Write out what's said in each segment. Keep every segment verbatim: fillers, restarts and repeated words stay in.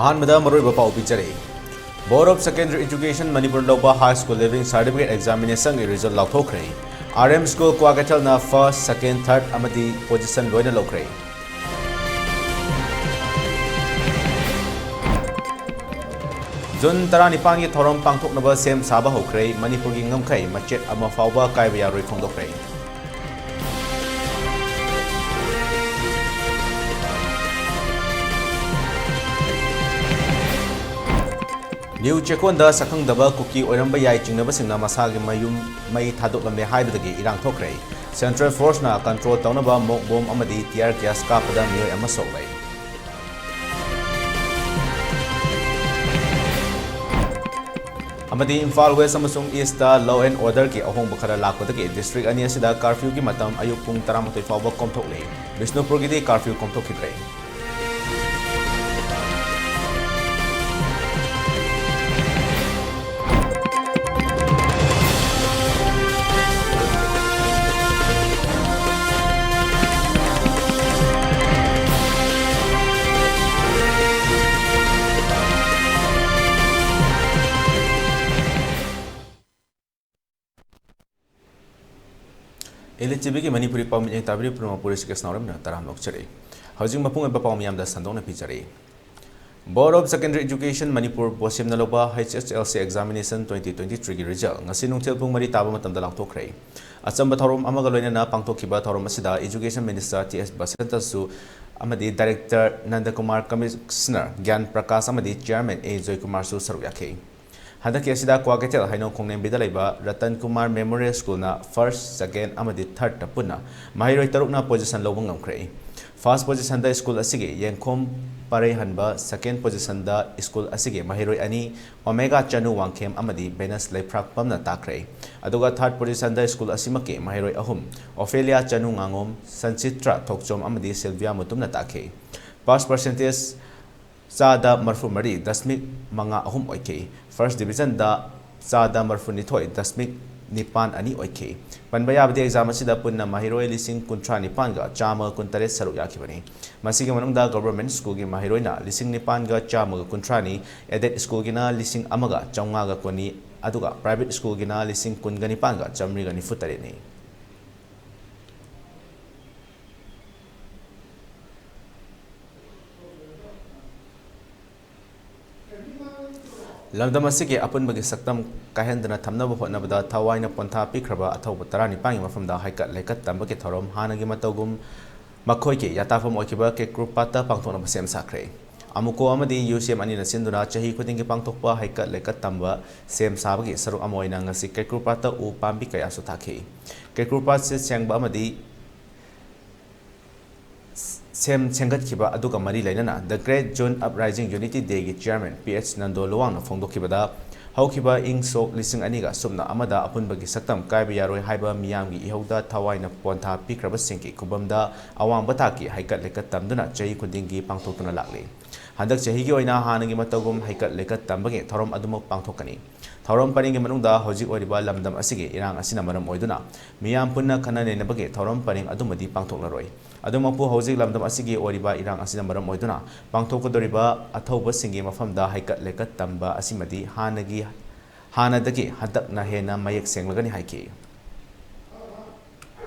ꯑꯍꯥꯟꯕꯗ ꯃꯔꯨꯑꯣꯏꯕ ꯄꯥꯎ ꯄꯤꯖꯔꯤ꯫ Board of Secondary Education Manipur ꯂꯧꯕ High School Leaving Certificate Examinationꯒꯤ result ꯂꯥꯎꯊꯣꯛꯈ꯭ꯔꯦ꯫ R M School ꯀ꯭ꯋꯥꯀꯩꯊꯦꯜꯅ first, second, third ꯑꯃꯗꯤ position ꯂꯣꯏꯅ ꯂꯧꯈ꯭ꯔꯦ꯫ ꯖꯨꯟ ꯇꯔꯥꯅꯤꯄꯥꯟꯒꯤ ꯊꯧꯔꯝ ꯄꯥꯡꯊꯣꯛꯅꯕ ꯁꯦꯝ ꯁꯥꯕ ꯍꯧꯈ꯭ꯔꯦ꯫ ꯃꯅꯤꯄꯨꯔꯒꯤ ꯉꯝꯈꯩ ꯃꯆꯦꯠ ꯑꯃ ꯐꯥꯎꯕ ꯀꯥꯏꯕ ꯌꯥꯔꯣꯏ ꯐꯣꯡꯗꯣꯛꯈ꯭ꯔꯦ꯫ ꯅ꯭ꯌꯨ ꯆꯦꯛꯀꯣꯟꯗ ꯁꯛꯈꯪꯗꯕ ꯀꯨꯀꯤ ꯑꯣꯏꯔꯝꯕ ꯌꯥꯏ ꯆꯤꯡꯅꯕꯁꯤꯡꯅ ꯃꯁꯥꯒꯤ ꯃꯌꯨꯝ ꯃꯩ ꯊꯥꯗꯣꯛꯂꯝꯂꯦ ꯍꯥꯏꯕꯗꯒꯤ ꯏꯔꯥꯡ ꯊꯣꯛꯈ꯭ꯔꯦ꯫ Central Forceꯅ control ꯇꯧꯅꯕ mock bomb ꯑꯃꯗꯤ tear gas ꯀꯥꯞꯄꯗ ꯃꯤꯑꯣꯏ ꯑꯃ ꯁꯣꯛꯂꯦ꯫ ꯑꯃꯗꯤ ꯏꯝꯐꯥꯜ West ꯑꯃꯁꯨꯡ Eastꯇ law and orderꯒꯤ ꯑꯍꯣꯡꯕ ꯈꯔ ꯂꯥꯛꯄꯗꯒꯤ district ꯑꯅꯤ ꯑꯁꯤꯗ curfewꯒꯤ ꯃꯇꯝ ꯑꯌꯨꯛ ꯄꯨꯡ ꯇꯔꯥꯃꯥꯊꯣꯏ ꯐꯥꯎꯕ ꯀꯣꯝꯊꯣꯛꯂꯦ꯫ ꯕꯤꯁꯅꯨꯄꯨꯔꯒꯤꯗꯤ curfew ꯀꯣꯝꯊꯣꯛꯈꯤꯗ꯭ꯔꯦ꯫ Elite TVꯒꯤ ꯃꯅꯤꯄꯨꯔꯤ ꯄꯥꯎ ꯃꯤꯠꯌꯦꯡ ꯇꯥꯕꯤꯔꯤꯕ ꯄꯨꯝꯅꯃꯛꯄꯨ ꯔꯤꯁꯤꯀꯦꯁ ꯅꯥꯎꯔꯦꯝꯅ ꯇꯔꯥꯝꯅ ꯑꯣꯛꯆꯔꯤ꯫ ꯍꯧꯖꯤꯛ ꯃꯄꯨꯡ ꯑꯣꯏꯕ ꯄꯥꯎ ꯃꯤꯌꯥꯝꯗ ꯁꯟꯗꯣꯛꯅ ꯄꯤꯖꯔꯤ꯫ Board of Secondary Education Manipur, BOSEMꯅ ꯂꯧꯕ H S L C examination twenty twenty-threeꯒꯤ result ꯉꯁꯤ ꯅꯨꯡꯊꯤꯜ ꯄꯨꯡ ꯃꯔꯤ ꯇꯥꯕ ꯃꯇꯝꯗ ꯂꯥꯎꯊꯣꯛꯈ꯭ꯔꯦ꯫ ꯑꯆꯝꯕ ꯊꯧꯔꯝ ꯑꯃꯒ ꯂꯣꯏꯅꯅ ꯄꯥꯡꯊꯣꯛꯈꯤꯕ ꯊꯧꯔꯝ ꯑꯁꯤꯗ Education Minister T S ꯕꯁꯟꯇꯁꯨ ꯑꯃꯗꯤ Director ꯅꯟꯗꯀꯨꯃꯥꯔ, Commissioner ꯒ꯭ꯌꯥꯟ ꯄ꯭ꯔꯀꯥꯁ ꯑꯃꯗꯤ Chairman A ꯖꯣꯏꯀꯨꯃꯥꯔꯁꯨ ꯁꯔꯨꯛ ꯌꯥꯈꯤ꯫ ꯍꯟꯗꯛꯀꯤ ꯑꯁꯤꯗ ꯀ꯭ꯋꯥꯀꯩꯊꯦꯜ ꯍꯩꯅꯧ ꯈꯣꯡꯅꯦꯝꯕꯤꯗ ꯂꯩꯕ Ratan Kumar Memorial Schoolꯅ first, second ꯑꯃꯗꯤ thirdꯇ ꯄꯨꯟꯅ ꯃꯍꯩꯔꯣꯏ ꯇꯔꯨꯛꯅ position ꯂꯧꯕ ꯉꯝꯈ꯭ꯔꯦ꯫ First positionꯗ school ꯑꯁꯤꯒꯤ ꯌꯦꯡꯈꯣꯝ ꯄꯔꯩꯍꯟꯕ, second positionꯗ school ꯑꯁꯤꯒꯤ ꯃꯍꯩꯔꯣꯏ ꯑꯅꯤ, Omega ꯆꯅꯨ ꯋꯥꯡꯈꯦꯝ ꯑꯃꯗꯤ Venus ꯂꯩꯐ꯭ꯔꯥꯛꯄꯝꯅ ꯇꯥꯈ꯭ꯔꯦ꯫ ꯑꯗꯨꯒ third positionꯗ school ꯑꯁꯤꯃꯛꯀꯤ ꯃꯍꯩꯔꯣꯏ ꯑꯍꯨꯝ, Ophelia ꯆꯅꯨ ꯉꯥꯉꯣꯝ, ꯁꯟꯆꯤꯇ꯭ꯔ ꯊꯣꯛꯆꯣꯝ ꯑꯃꯗꯤ Sylvia ꯃꯨꯇꯨꯝꯅ ꯇꯥꯈꯤ꯫ Pass percentage ꯆꯥꯗ ꯃꯔꯤꯐꯨ ꯃꯔꯤ ꯗꯁꯃꯤꯛ ꯃꯉꯥ ꯑꯍꯨꯝ ꯑꯣꯏꯈꯤ꯫ First divisionꯗ ꯆꯥꯗ ꯃꯔꯤꯐꯨ ꯅꯤꯊꯣꯏ ꯗꯁꯃꯤꯛ ꯅꯤꯄꯥꯟ ꯑꯅꯤ ꯑꯣꯏꯈꯤ꯫ ꯄꯟꯕ ꯌꯥꯕꯗꯤ, ꯑꯦꯛꯖꯥꯝ ꯑꯁꯤꯗ ꯄꯨꯟꯅ ꯃꯍꯩꯔꯣꯏ ꯂꯤꯁꯤꯡ ꯀꯨꯟꯊ꯭ꯔꯥ ꯅꯤꯄꯥꯟꯒ ꯆꯥꯝꯃꯒ ꯀꯨꯟꯇꯔꯦꯠ ꯁꯔꯨꯛ ꯌꯥꯈꯤꯕꯅꯤ꯫ ꯃꯁꯤꯒꯤ ꯃꯅꯨꯡꯗ ꯒꯚꯔꯟꯃꯦꯟꯠ ꯁ꯭ꯀꯨꯜꯒꯤ ꯃꯍꯩꯔꯣꯏꯅ ꯂꯤꯁꯤꯡ ꯅꯤꯄꯥꯟꯒ ꯆꯥꯝꯃꯒ ꯀꯨꯟꯊ꯭ꯔꯥꯅꯤ, ꯑꯦꯗꯦꯗ ꯁ꯭ꯀꯨꯜꯒꯤꯅ ꯂꯤꯁꯤꯡ ꯑꯃꯒ ꯆꯥꯝꯃꯉꯥꯒ ꯀꯨꯟꯅꯤ, ꯑꯗꯨꯒ ꯄ꯭ꯔꯥꯏꯚꯦꯠ ꯁ꯭ꯀꯨꯜꯒꯤꯅ ꯂꯤꯁꯤꯡ ꯀꯨꯟꯒ ꯅꯤꯄꯥꯟꯒ ꯆꯥꯝꯃꯔꯤꯒ ꯅꯤꯐꯨ ꯇꯔꯦꯠꯅꯤ꯫ ꯂꯝꯗꯝ ꯑꯁꯤꯒꯤ ꯑꯄꯨꯟꯕꯒꯤ ꯁꯛꯇꯝ ꯀꯥꯏꯍꯟꯗꯅ ꯊꯝꯅꯕ ꯍꯣꯠꯅꯕꯗ ꯊꯋꯥꯏꯅ ꯄꯣꯟꯊꯥ ꯄꯤꯈ꯭ꯔꯕ ꯑꯊꯧꯕ ꯇꯔꯥꯅꯤꯄꯥꯟꯒꯤ ꯃꯐꯝꯗ ꯍꯩꯀꯠ ꯂꯩꯀꯠ ꯇꯝꯕꯒꯤ ꯊꯧꯔꯝ ꯍꯥꯟꯅꯒꯤ ꯃꯇꯧꯒꯨꯝ ꯃꯈꯣꯏꯒꯤ ꯌꯥꯇꯥꯐꯝ ꯑꯣꯏꯈꯤꯕ ꯀꯦꯀ꯭ꯔꯨꯄꯥꯠꯇ ꯄꯥꯡꯊꯣꯛꯅꯕ ꯁꯦꯝ ꯁꯥꯈ꯭ꯔꯦ꯫ ꯑꯃꯨꯀꯣ ꯑꯃꯗꯤ ꯌꯨ ꯁꯤ ꯑꯦꯝ ꯑꯅꯤꯅ ꯁꯤꯟꯗꯨꯅ ꯆꯍꯤ ꯈꯨꯗꯤꯡꯒꯤ ꯄꯥꯡꯊꯣꯛꯄ ꯍꯩꯀꯠ ꯂꯩꯀꯠ ꯇꯝꯕ ꯁꯦꯝ ꯁꯥꯕꯒꯤ ꯁꯔꯨꯛ ꯑꯃ ꯑꯣꯏꯅ ꯉꯁꯤ ꯀꯦꯀ꯭ꯔꯨꯄꯥꯠꯇ ꯎ ꯄꯥꯝꯕꯤ ꯀꯌꯥꯁꯨ ꯊꯥꯈꯤ꯫ ꯀꯦꯀ꯭ꯔꯨꯄꯥꯠꯁꯦ ꯁꯦꯡꯕ ꯑꯃꯗꯤ ꯁꯦꯝ ꯁꯦꯝꯒꯠꯈꯤꯕ ꯑꯗꯨꯒ ꯃꯔꯤ ꯂꯩꯅꯅ The Great June Uprising Unity Dayꯒꯤ ꯆꯤꯌꯔꯃꯦꯟ ꯄꯤ ꯑꯩꯆ ꯅꯟꯗꯣ ꯂꯨꯋꯥꯡꯅ ꯐꯣꯡꯗꯣꯛꯈꯤꯕꯗ, ꯍꯧꯈꯤꯕ ꯏꯪ ꯁꯣꯛ ꯂꯤꯁꯤꯡ ꯑꯅꯤꯒ ꯁꯨꯞꯅ ꯑꯃꯗ ꯑꯄꯨꯟꯕꯒꯤ ꯁꯛꯇꯝ ꯀꯥꯏꯕ ꯌꯥꯔꯣꯏ ꯍꯥꯏꯕ ꯃꯤꯌꯥꯝꯒꯤ ꯏꯍꯧꯗ ꯊꯋꯥꯏꯅ ꯄꯣꯟꯊꯥ ꯄꯤꯈ꯭ꯔꯕꯁꯤꯡꯒꯤ ꯈꯨꯕꯝꯗ ꯑꯋꯥꯡꯕ ꯊꯥꯛꯀꯤ ꯍꯩꯀꯠ ꯂꯩꯀꯠ ꯇꯝꯗꯨꯅ ꯆꯍꯤ ꯈꯨꯗꯤꯡꯒꯤ ꯄꯥꯡꯊꯣꯛꯇꯨꯅ ꯂꯥꯛꯂꯤ꯫ ꯍꯟꯗꯛ ꯆꯍꯤꯒꯤ ꯑꯣꯏꯅ ꯍꯥꯟꯅꯒꯤ ꯃꯇꯧꯒꯨꯝ ꯍꯩꯀꯠ ꯂꯩꯀꯠ ꯇꯝꯕꯒꯤ ꯊꯧꯔꯝ ꯑꯗꯨꯃꯛ ꯄꯥꯡꯊꯣꯛꯀꯅꯤ꯫ ꯊꯧꯔꯝ ꯄꯔꯦꯡꯒꯤ ꯃꯅꯨꯡꯗ ꯍꯧꯖꯤꯛ ꯑꯣꯏꯔꯤꯕ ꯂꯝꯗꯝ ꯑꯁꯤꯒꯤ ꯏꯔꯥꯡ ꯑꯁꯤꯅ ꯃꯔꯝ ꯑꯣꯏꯗꯨꯅ ꯃꯤꯌꯥꯝ ꯄꯨꯟꯅ ꯈꯟꯅ ꯅꯩꯅꯕꯒꯤ ꯊꯧꯔꯝ ꯄꯔꯦꯡ ꯑꯗꯨꯃꯗꯤ ꯄꯥꯡꯊꯣꯛꯂꯔꯣꯏ꯫ ꯑꯗꯨꯃꯛꯄꯨ, ꯍꯧꯖꯤꯛ ꯂꯝꯗꯝ ꯑꯁꯤꯒꯤ ꯑꯣꯏꯔꯤꯕ ꯏꯔꯥꯡ ꯑꯁꯤꯅ ꯃꯔꯝ ꯑꯣꯏꯗꯨꯅ ꯄꯥꯡꯊꯣꯛꯀꯗꯧꯔꯤꯕ ꯑꯊꯧꯕꯁꯤꯡꯒꯤ ꯃꯐꯝꯗ ꯍꯩꯀꯠ ꯂꯩꯀꯠ ꯇꯝꯕ ꯑꯁꯤꯃꯗꯤ ꯍꯥꯟꯅꯒꯤ, ꯍꯥꯟꯅꯗꯒꯤ ꯍꯟꯗꯛꯅ ꯍꯦꯟꯅ ꯃꯌꯦꯛ ꯁꯦꯡꯂꯒꯅꯤ ꯍꯥꯏꯈꯤ꯫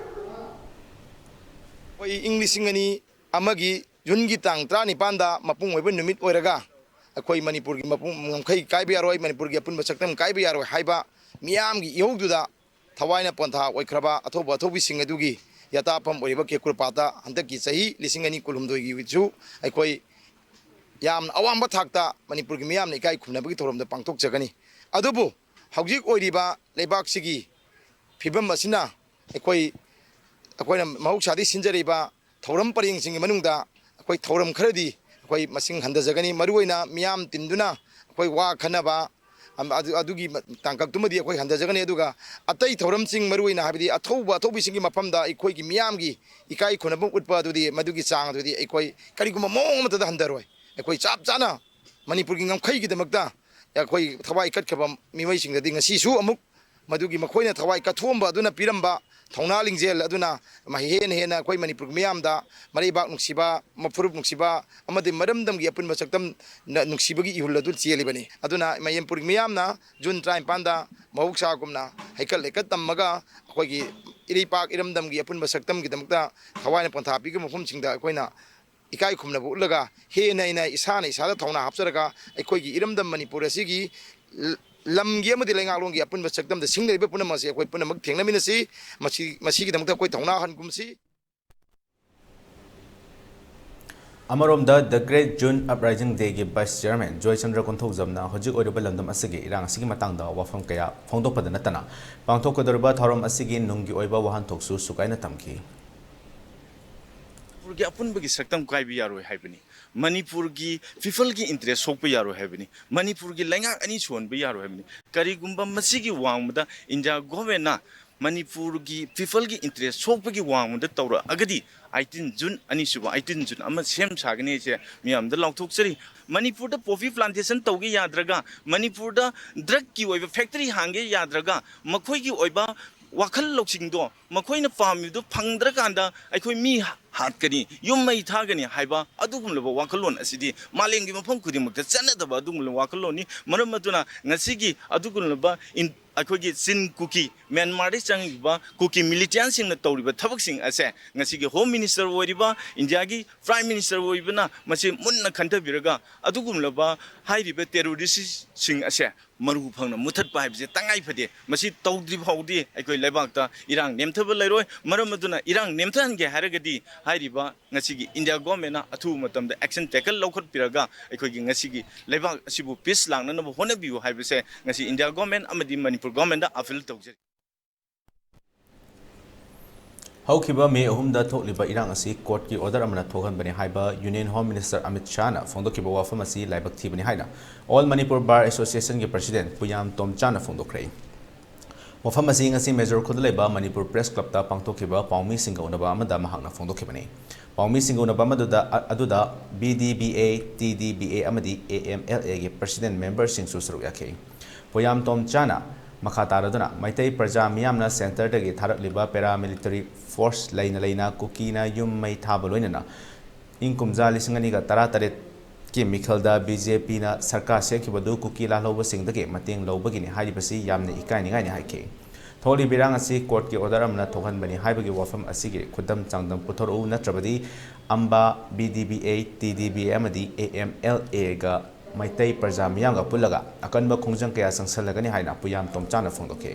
ꯑꯩꯈꯣꯏ ꯏꯪ ꯂꯤꯁꯤꯡ ꯑꯅꯤ ꯑꯃꯒꯤ ꯖꯨꯟꯒꯤ ꯇꯥꯡ ꯇꯔꯥꯅꯤꯄꯥꯟꯗ ꯃꯄꯨꯡ ꯑꯣꯏꯕ ꯅꯨꯃꯤꯠ ꯑꯣꯏꯔꯒ, ꯑꯩꯈꯣꯏ ꯃꯅꯤꯄꯨꯔꯒꯤ ꯃꯄꯨꯡ ꯉꯝꯈꯩ ꯀꯥꯏꯕ ꯌꯥꯔꯣꯏ, ꯃꯅꯤꯄꯨꯔꯒꯤ ꯑꯄꯨꯟꯕ ꯁꯛꯇꯝ ꯀꯥꯏꯕ ꯌꯥꯔꯣꯏ ꯍꯥꯏꯕ ꯃꯤꯌꯥꯝꯒꯤ ꯏꯍꯧꯗꯨꯗ ꯊꯋꯥꯏꯅ ꯄꯣꯟꯊꯥ ꯑꯣꯏꯈ꯭ꯔꯕ ꯑꯊꯧꯕ ꯑꯊꯧꯕꯤꯁꯤꯡ ꯑꯗꯨꯒꯤ ꯌꯥꯇꯥꯐꯝ ꯑꯣꯏꯔꯤꯕ ꯀꯦꯀ꯭ꯔꯨꯄꯥꯠꯇ ꯍꯟꯗꯛꯀꯤ ꯆꯍꯤ ꯂꯤꯁꯤꯡ ꯑꯅꯤ ꯀꯨꯟꯍꯨꯝꯗꯣꯏꯒꯤꯁꯨ ꯑꯩꯈꯣꯏ ꯌꯥꯝꯅ ꯑꯋꯥꯡꯕ ꯊꯥꯛꯇ ꯃꯅꯤꯄꯨꯔꯒꯤ ꯃꯤꯌꯥꯝꯅ ꯏꯀꯥꯏ ꯈꯨꯝꯅꯕꯒꯤ ꯊꯧꯔꯝꯗ ꯄꯥꯡꯊꯣꯛꯆꯒꯅꯤ꯫ ꯑꯗꯨꯕꯨ ꯍꯧꯖꯤꯛ ꯑꯣꯏꯔꯤꯕ ꯂꯩꯕꯥꯛꯁꯤꯒꯤ ꯐꯤꯕꯝ ꯑꯁꯤꯅ ꯑꯩꯈꯣꯏ, ꯑꯩꯈꯣꯏꯅ ꯃꯍꯧꯁꯥꯗꯒꯤ ꯁꯤꯟꯖꯔꯤꯕ ꯊꯧꯔꯝ ꯄꯔꯦꯡꯁꯤꯡꯒꯤ ꯃꯅꯨꯡꯗ ꯑꯩꯈꯣꯏ ꯊꯧꯔꯝ ꯈꯔꯗꯤ ꯑꯩꯈꯣꯏ ꯃꯁꯤꯡ ꯍꯟꯊꯖꯒꯅꯤ꯫ ꯃꯔꯨꯑꯣꯏꯅ ꯃꯤꯌꯥꯝ ꯇꯤꯟꯗꯨꯅ ꯑꯩꯈꯣꯏ ꯋꯥ ꯈꯟꯅꯕ, ꯑꯝ, ꯑꯗꯨ, ꯑꯗꯨꯒꯤ ꯃ-, ꯇꯥꯡꯀꯛꯇꯨꯃꯗꯤ ꯑꯩꯈꯣꯏ ꯍꯟꯊꯖꯒꯅꯤ꯫ ꯑꯗꯨꯒ ꯑꯇꯩ ꯊꯧꯔꯝꯁꯤꯡ, ꯃꯔꯨꯑꯣꯏꯅ ꯍꯥꯏꯕꯗꯤ ꯑꯊꯧꯕ ꯑꯊꯧꯕꯤꯁꯤꯡꯒꯤ ꯃꯐꯝꯗ ꯑꯩꯈꯣꯏꯒꯤ ꯃꯤꯌꯥꯝꯒꯤ ꯏꯀꯥꯏ ꯈꯨꯝꯅꯕ ꯎꯠꯄ ꯑꯗꯨꯗꯤ, ꯃꯗꯨꯒꯤ ꯆꯥꯡ ꯑꯗꯨꯗꯤ ꯑꯩꯈꯣꯏ ꯀꯔꯤꯒꯨꯝꯕ ꯃꯑꯣꯡ ꯑꯃꯠꯇꯗ ꯍꯟꯊꯔꯣꯏ꯫ ꯑꯩꯈꯣꯏ ꯆꯞ ꯆꯥꯅ ꯃꯅꯤꯄꯨꯔꯒꯤ ꯉꯝꯈꯩꯒꯤꯗꯃꯛꯇ ꯑꯩꯈꯣꯏ ꯊꯋꯥꯏ ꯀꯠꯈ꯭ꯔꯕ ꯃꯤꯑꯣꯏꯁꯤꯡꯗꯗꯤ ꯉꯁꯤꯁꯨ ꯑꯃꯨꯛ ꯃꯗꯨꯒꯤ ꯃꯈꯣꯏꯅ ꯊꯋꯥꯏ ꯀꯠꯊꯣꯛꯑꯝꯕ ꯑꯗꯨꯅ ꯄꯤꯔꯝꯕ ꯊꯧꯅꯥ ꯂꯤꯡꯖꯦꯜ ꯑꯗꯨꯅ ꯍꯦꯟꯅ ꯍꯦꯟꯅ ꯑꯩꯈꯣꯏ ꯃꯅꯤꯄꯨꯔꯒꯤ ꯃꯤꯌꯥꯝꯗ ꯃꯔꯩꯕꯥꯛ ꯅꯨꯡꯁꯤꯕ, ꯃꯐꯨꯔꯨꯞ ꯅꯨꯡꯁꯤꯕ ꯑꯃꯗꯤ ꯃꯔꯝꯗꯝꯒꯤ ꯑꯄꯨꯟꯕ ꯁꯛꯇꯝ ꯅ-, ꯅꯨꯡꯁꯤꯕꯒꯤ ꯏꯍꯨꯜ ꯑꯗꯨ ꯆꯦꯜꯂꯤꯕꯅꯤ꯫ ꯑꯗꯨꯅ ꯃꯅꯤꯄꯨꯔꯒꯤ ꯃꯤꯌꯥꯝꯅ ꯖꯨꯟ ꯇꯔꯥꯅꯤꯄꯥꯟꯗ ꯃꯍꯧꯁꯥꯒꯨꯝꯅ ꯍꯩꯀꯠ ꯂꯩꯀꯠ ꯇꯝꯃꯒ ꯑꯩꯈꯣꯏꯒꯤ ꯏꯔꯩꯄꯥꯛ ꯏꯔꯝꯗꯝꯒꯤ ꯑꯄꯨꯟꯕ ꯁꯛꯇꯝꯒꯤꯗꯃꯛꯇ ꯊꯋꯥꯏꯅ ꯄꯣꯟꯊꯥ ꯄꯤꯈꯤꯕ ꯃꯐꯝꯁꯤꯡꯗ ꯑꯩꯈꯣꯏꯅ ꯏꯀꯥꯏ ꯈꯨꯝꯅꯕ ꯎꯠꯂꯒ ꯍꯦꯟꯅ ꯍꯦꯟꯅ ꯏꯁꯥꯅ ꯏꯁꯥꯗ ꯊꯧꯅꯥ ꯍꯥꯞꯆꯔꯒ ꯑꯩꯈꯣꯏꯒꯤ ꯏꯔꯝꯗꯝ ꯃꯅꯤꯄꯨꯔ ꯑꯁꯤꯒꯤ ꯂ-, ꯂꯝꯒꯤ ꯑꯃꯗꯤ ꯂꯩꯉꯥꯛꯂꯣꯟꯒꯤ ꯑꯄꯨꯟꯕ ꯁꯛꯇꯝꯗ ꯁꯤꯡꯅꯔꯤꯕ ꯄꯨꯝꯅꯃꯛ ꯑꯁꯤ ꯑꯩꯈꯣꯏ ꯄꯨꯝꯅꯃꯛ ꯊꯦꯡꯅꯃꯤꯟꯅꯁꯤ꯫ ꯃꯁꯤ, ꯃꯁꯤꯒꯤꯗꯃꯛꯇ ꯑꯩꯈꯣꯏ ꯊꯧꯅꯥ ꯍꯟꯒꯨꯝꯁꯤ꯫ ꯑꯃꯔꯣꯝꯗ, The Great June Uprising Dayꯒꯤ Vice Chairman Joychandra ꯀꯣꯟꯊꯧꯖꯝꯅ ꯍꯧꯖꯤꯛ ꯑꯣꯏꯔꯤꯕ ꯂꯝꯗꯝ ꯑꯁꯤꯒꯤ ꯏꯔꯥꯡ ꯑꯁꯤꯒꯤ ꯃꯇꯥꯡꯗ ꯋꯥꯐꯝ ꯀꯌꯥ ꯐꯣꯡꯗꯣꯛꯄꯗ ꯅꯠꯇꯅ, ꯄꯥꯡꯊꯣꯛꯀꯗꯧꯔꯤꯕ ꯊꯧꯔꯝ ꯑꯁꯤꯒꯤ ꯅꯨꯡꯒꯤ ꯑꯣꯏꯕ ꯋꯥꯍꯟꯊꯣꯛꯁꯨ ꯁꯨꯒꯥꯏꯅ ꯇꯝꯈꯤ꯫ ꯃꯅꯤꯄꯨꯔꯒꯤ ꯑꯄꯨꯟꯕꯒꯤ ꯁꯛꯇꯝ ꯀꯥꯏꯕ ꯌꯥꯔꯣꯏ ꯍꯥꯏꯕꯅꯤ꯫ ꯃꯅꯤꯄꯨꯔꯒꯤ peopleꯒꯤ interest ꯁꯣꯛꯄ ꯌꯥꯔꯣꯏ ꯍꯥꯏꯕꯅꯤ꯫ ꯃꯅꯤꯄꯨꯔꯒꯤ ꯂꯩꯉꯥꯛ ꯑꯅꯤ ꯁꯨꯍꯟꯕ ꯌꯥꯔꯣꯏ ꯍꯥꯏꯕꯅꯤ꯫ ꯀꯔꯤꯒꯨꯝꯕ ꯃꯁꯤꯒꯤ ꯋꯥꯡꯃꯗ India governmentꯅ ꯃꯅꯤꯄꯨꯔꯒꯤ peopleꯒꯤ interest ꯁꯣꯛꯄꯒꯤ ꯋꯥꯡꯃꯗ ꯇꯧꯔꯛꯑꯒꯗꯤ, eighteen June, ꯑꯅꯤꯁꯨꯕ eighteen June ꯑꯃ ꯁꯦꯝ ꯁꯥꯒꯅꯤ ꯍꯥꯏꯁꯦ ꯃꯤꯌꯥꯝꯗ ꯂꯥꯎꯊꯣꯛꯆꯔꯤ꯫ ꯃꯅꯤꯄꯨꯔꯗ poppy plantation ꯇꯧꯒꯦ ꯌꯥꯗ꯭ꯔꯒ, ꯃꯅꯤꯄꯨꯔꯗ drugꯀꯤ ꯑꯣꯏꯕ factory ꯍꯥꯡꯒꯦ ꯌꯥꯗ꯭ꯔꯒ, ꯃꯈꯣꯏꯒꯤ ꯑꯣꯏꯕ ꯋꯥꯈꯜ ꯂꯧꯁꯤꯡꯗꯣ ꯃꯈꯣꯏꯅ ꯄꯥꯝꯃꯤꯕꯗꯣ ꯐꯪꯗ꯭ꯔꯀꯥꯟꯗ ꯑꯩꯈꯣꯏ ꯃꯤ ꯍꯥꯠꯀꯅꯤ, ꯌꯨꯝ ꯃꯩ ꯊꯥꯒꯅꯤ ꯍꯥꯏꯕ ꯑꯗꯨꯒꯨꯝꯂꯕ ꯋꯥꯈꯜꯂꯣꯟ ꯑꯁꯤꯗꯤ ꯃꯥꯂꯦꯝꯒꯤ ꯃꯐꯝ ꯈꯨꯗꯤꯡꯃꯛꯇ ꯆꯠꯅꯗꯕ ꯑꯗꯨꯒꯨꯝꯂꯕ ꯋꯥꯈꯜꯂꯣꯟꯅꯤ꯫ ꯃꯔꯝ ꯑꯗꯨꯅ ꯉꯁꯤꯒꯤ ꯑꯗꯨꯒꯨꯝꯂꯕ ꯏꯟ-, ꯑꯩꯈꯣꯏꯒꯤ ꯆꯤꯟ ꯀꯨꯀꯤ, ꯃ꯭ꯌꯥꯟꯃꯥꯔꯗꯒꯤ ꯆꯪꯉꯛꯏꯕ ꯀꯨꯀꯤ militiaꯁꯤꯡꯅ ꯇꯧꯔꯤꯕ ꯊꯕꯛꯁꯤꯡ ꯑꯁꯦ ꯉꯁꯤꯒꯤ Home Minister ꯑꯣꯏꯔꯤꯕ, ꯏꯟꯗꯤꯌꯥꯒꯤ Prime Minister ꯑꯣꯏꯕꯅ ꯃꯁꯤ ꯃꯨꯟꯅ ꯈꯟꯊꯕꯤꯔꯒ ꯑꯗꯨꯒꯨꯝꯂꯕ ꯍꯥꯏꯔꯤꯕ terroristꯁꯤꯡ ꯑꯁꯦ ꯃꯔꯨ ꯐꯪꯅ ꯃꯨꯊꯠꯄ ꯍꯥꯏꯕꯁꯦ ꯇꯉꯥꯏ ꯐꯗꯦ꯫ ꯃꯁꯤ ꯇꯧꯗ꯭ꯔꯤ ꯐꯥꯎꯗꯤ ꯑꯩꯈꯣꯏ ꯂꯩꯕꯥꯛꯇ ꯏꯔꯥꯡ ꯅꯦꯝꯊꯕ ꯂꯩꯔꯣꯏ꯫ ꯃꯔꯝ ꯑꯗꯨꯅ ꯏꯔꯥꯡ ꯅꯦꯝꯊꯍꯟꯒꯦ ꯍꯥꯏꯔꯒꯗꯤ ꯍꯥꯏꯔꯤꯕ ꯉꯁꯤꯒꯤ India governmentꯅ ꯑꯊꯨꯕ ꯃꯇꯝꯗ action taken ꯂꯧꯈꯠꯄꯤꯔꯒ ꯑꯩꯈꯣꯏꯒꯤ ꯉꯁꯤꯒꯤ ꯂꯩꯕꯥꯛ ꯑꯁꯤꯕꯨ peace ꯂꯥꯛꯅꯅꯕ ꯍꯣꯠꯅꯕꯤꯌꯨ ꯍꯥꯏꯕꯁꯦ ꯉꯁꯤ India government ꯑꯃꯗꯤ ꯃꯅꯤꯄꯨꯔ governmentꯗ appeal ꯇꯧꯖꯔꯤ꯫ ꯍꯧꯈꯤꯕ ꯃꯦ ꯑꯍꯨꯝꯗ ꯊꯣꯛꯂꯤꯕ ꯏꯔꯥꯡ ꯑꯁꯤ courtꯀꯤ order ꯑꯃꯅ ꯊꯣꯛꯍꯟꯕꯅꯤ ꯍꯥꯏꯕ Union Home Minister ꯑꯃꯤꯠ ꯁꯥꯍꯅ ꯐꯣꯡꯗꯣꯛꯈꯤꯕ ꯋꯥꯐꯝ ꯑꯁꯤ ꯂꯥꯏꯕꯛ ꯊꯤꯕꯅꯤ ꯍꯥꯏꯅ All Manipur Bar Associationꯒꯤ President ꯄꯨꯌꯥꯝ ꯇꯣꯝꯆꯥꯅ ꯐꯣꯡꯗꯣꯛꯈ꯭ꯔꯦ꯫ ꯋꯥꯐꯝ ꯑꯁꯤ ꯉꯁꯤ ꯃꯦꯖꯣꯔ ꯈꯨꯜꯗ ꯂꯩꯕ ꯃꯅꯤꯄꯨꯔ Press Clubꯇ ꯄꯥꯡꯊꯣꯛꯈꯤꯕ ꯄꯥꯎꯃꯤꯁꯤꯡꯒ ꯎꯅꯕ ꯑꯃꯗ ꯃꯍꯥꯛꯅ ꯐꯣꯡꯗꯣꯛꯈꯤꯕꯅꯤ꯫ ꯄꯥꯎꯃꯤꯁꯤꯡꯒ ꯎꯅꯕ ꯑꯃꯗꯨꯗ, ꯑ-, ꯑꯗꯨꯗ B D B A, T D B A ꯑꯃꯗꯤ A M L Aꯒꯤ President memberꯁꯤꯡꯁꯨ ꯁꯔꯨꯛ ꯌꯥꯈꯤ꯫ ꯄꯨꯌꯥꯝ ꯇꯣꯝꯆꯥꯅ ꯃꯈꯥ ꯇꯥꯔꯗꯨꯅ, ꯃꯩꯇꯩ ꯄ꯭ꯔꯖꯥ ꯃꯤꯌꯥꯝꯅ centreꯗꯒꯤ ꯊꯥꯔꯛꯂꯤꯕ paramilitary force ꯂꯩꯅ ꯂꯩꯅ ꯀꯨꯀꯤꯅ ꯌꯨꯝ ꯃꯩ ꯊꯥꯕ ꯂꯣꯏꯅꯅ ꯏꯪ ꯀꯨꯝꯖꯥ ꯂꯤꯁꯤꯡ ꯑꯅꯤꯒ ꯇꯔꯥꯇꯔꯦꯠꯀꯤ ꯃꯤꯈꯜꯗ BJPꯅ ꯁꯔꯀꯥꯔ ꯁꯦꯝꯈꯤꯕꯗꯨ ꯀꯨꯀꯤ ꯂꯥꯜꯍꯧꯕꯁꯤꯡꯗꯒꯤ ꯃꯇꯦꯡ ꯂꯧꯕꯒꯤꯅꯤ ꯍꯥꯏꯔꯤꯕꯁꯤ ꯌꯥꯝꯅ ꯏꯀꯥꯏꯅꯤꯡꯉꯥꯏꯅꯤ ꯍꯥꯏꯈꯤ꯫ ꯊꯣꯛꯂꯤꯕ ꯏꯔꯥꯡ ꯑꯁꯤ courtꯀꯤ order ꯑꯃꯅ ꯊꯣꯛꯍꯟꯕꯅꯤ ꯍꯥꯏꯕꯒꯤ ꯋꯥꯐꯝ ꯑꯁꯤꯒꯤ ꯈꯨꯗꯝ ꯆꯥꯡꯗꯝ ꯄꯨꯊꯣꯔꯛꯎ, ꯅꯠꯇ꯭ꯔꯕꯗꯤ ꯑꯝꯕꯥ, BDBA, TDBA ꯑꯃꯗꯤ AMLAꯒ ꯃꯩꯇꯩ ꯄ꯭ꯔꯖꯥ ꯃꯤꯌꯥꯝꯒ ꯄꯨꯜꯂꯒ ꯑꯀꯟꯕ ꯈꯣꯡꯖꯪ ꯀꯌꯥ ꯆꯪꯁꯤꯜꯂꯒꯅꯤ ꯍꯥꯏꯅ ꯄꯨꯌꯥꯝ ꯇꯣꯝꯆꯥꯅ ꯐꯣꯡꯗꯣꯛꯈꯤ꯫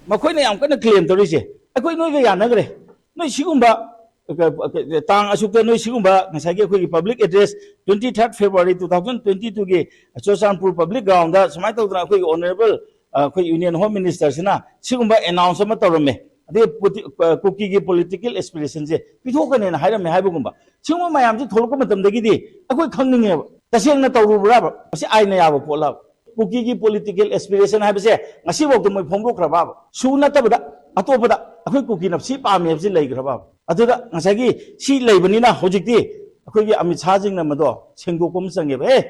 ꯃꯈꯣꯏꯅ ꯌꯥꯝ ꯀꯟꯅ claim ꯇꯧꯔꯤꯁꯦ, ꯑꯩꯈꯣꯏ ꯅꯣꯏꯒ ꯌꯥꯅꯈ꯭ꯔꯦ, ꯅꯣꯏ ꯁꯤꯒꯨꯝꯕ ꯇꯥꯡ ꯑꯁꯨꯛꯇ ꯅꯣꯏ ꯁꯤꯒꯨꯝꯕ ꯉꯁꯥꯏꯒꯤ ꯑꯩꯈꯣꯏꯒꯤ public address, twenty third February two thousand twenty twoꯒꯤ Churachandpur public groundꯗ ꯁꯨꯃꯥꯏꯅ ꯇꯧꯗꯅ ꯑꯩꯈꯣꯏꯒꯤ honourable ꯑꯩꯈꯣꯏ Union Home Ministerꯁꯤꯅ ꯁꯤꯒꯨꯝꯕ announce ꯑꯃ ꯇꯧꯔꯝꯃꯦ, ꯑꯗꯩ ꯀꯨꯀꯤꯒꯤ political aspirationꯁꯦ ꯄꯤꯊꯣꯛꯀꯅꯦꯅ ꯍꯥꯏꯔꯝꯃꯦ ꯍꯥꯏꯕꯒꯨꯝꯕ, ꯁꯤꯒꯨꯝꯕ ꯃꯌꯥꯝꯁꯤ ꯊꯣꯛꯂꯛꯄ ꯃꯇꯝꯗꯒꯤꯗꯤ ꯑꯩꯈꯣꯏ ꯈꯪꯅꯤꯡꯉꯦꯕ, ꯇꯁꯦꯡꯅ ꯇꯧꯔꯨꯕ꯭ꯔꯥꯕ? ꯃꯁꯤ ꯑꯥꯏꯟꯅ ꯌꯥꯕ ꯄꯣꯠꯂꯕ? ꯀꯨꯀꯤꯒꯤ political aspiration ꯍꯥꯏꯕꯁꯦ ꯉꯁꯤꯐꯥꯎꯗ ꯃꯣꯏ ꯐꯣꯡꯗꯣꯛꯈ꯭ꯔꯕꯕ? ꯁꯨ ꯅꯠꯇꯕꯗ ꯑꯇꯣꯞꯄꯗ ꯑꯩꯈꯣꯏ ꯀꯨꯀꯤꯅ ꯁꯤ ꯄꯥꯝꯃꯦ ꯍꯥꯏꯕꯁꯤ ꯂꯩꯈ꯭ꯔꯕꯕ? ꯑꯗꯨꯗ ꯉꯁꯥꯏꯒꯤ ꯁꯤ ꯂꯩꯕꯅꯤꯅ ꯍꯧꯖꯤꯛꯇꯤ ꯑꯩꯈꯣꯏꯒꯤ ꯑꯃꯤꯠ ꯁꯥꯍꯁꯤꯡꯅ ꯃꯗꯣ ꯁꯦꯡꯗꯣꯛꯄ ꯑꯃ ꯆꯪꯉꯦꯕ꯫ ꯑꯦ,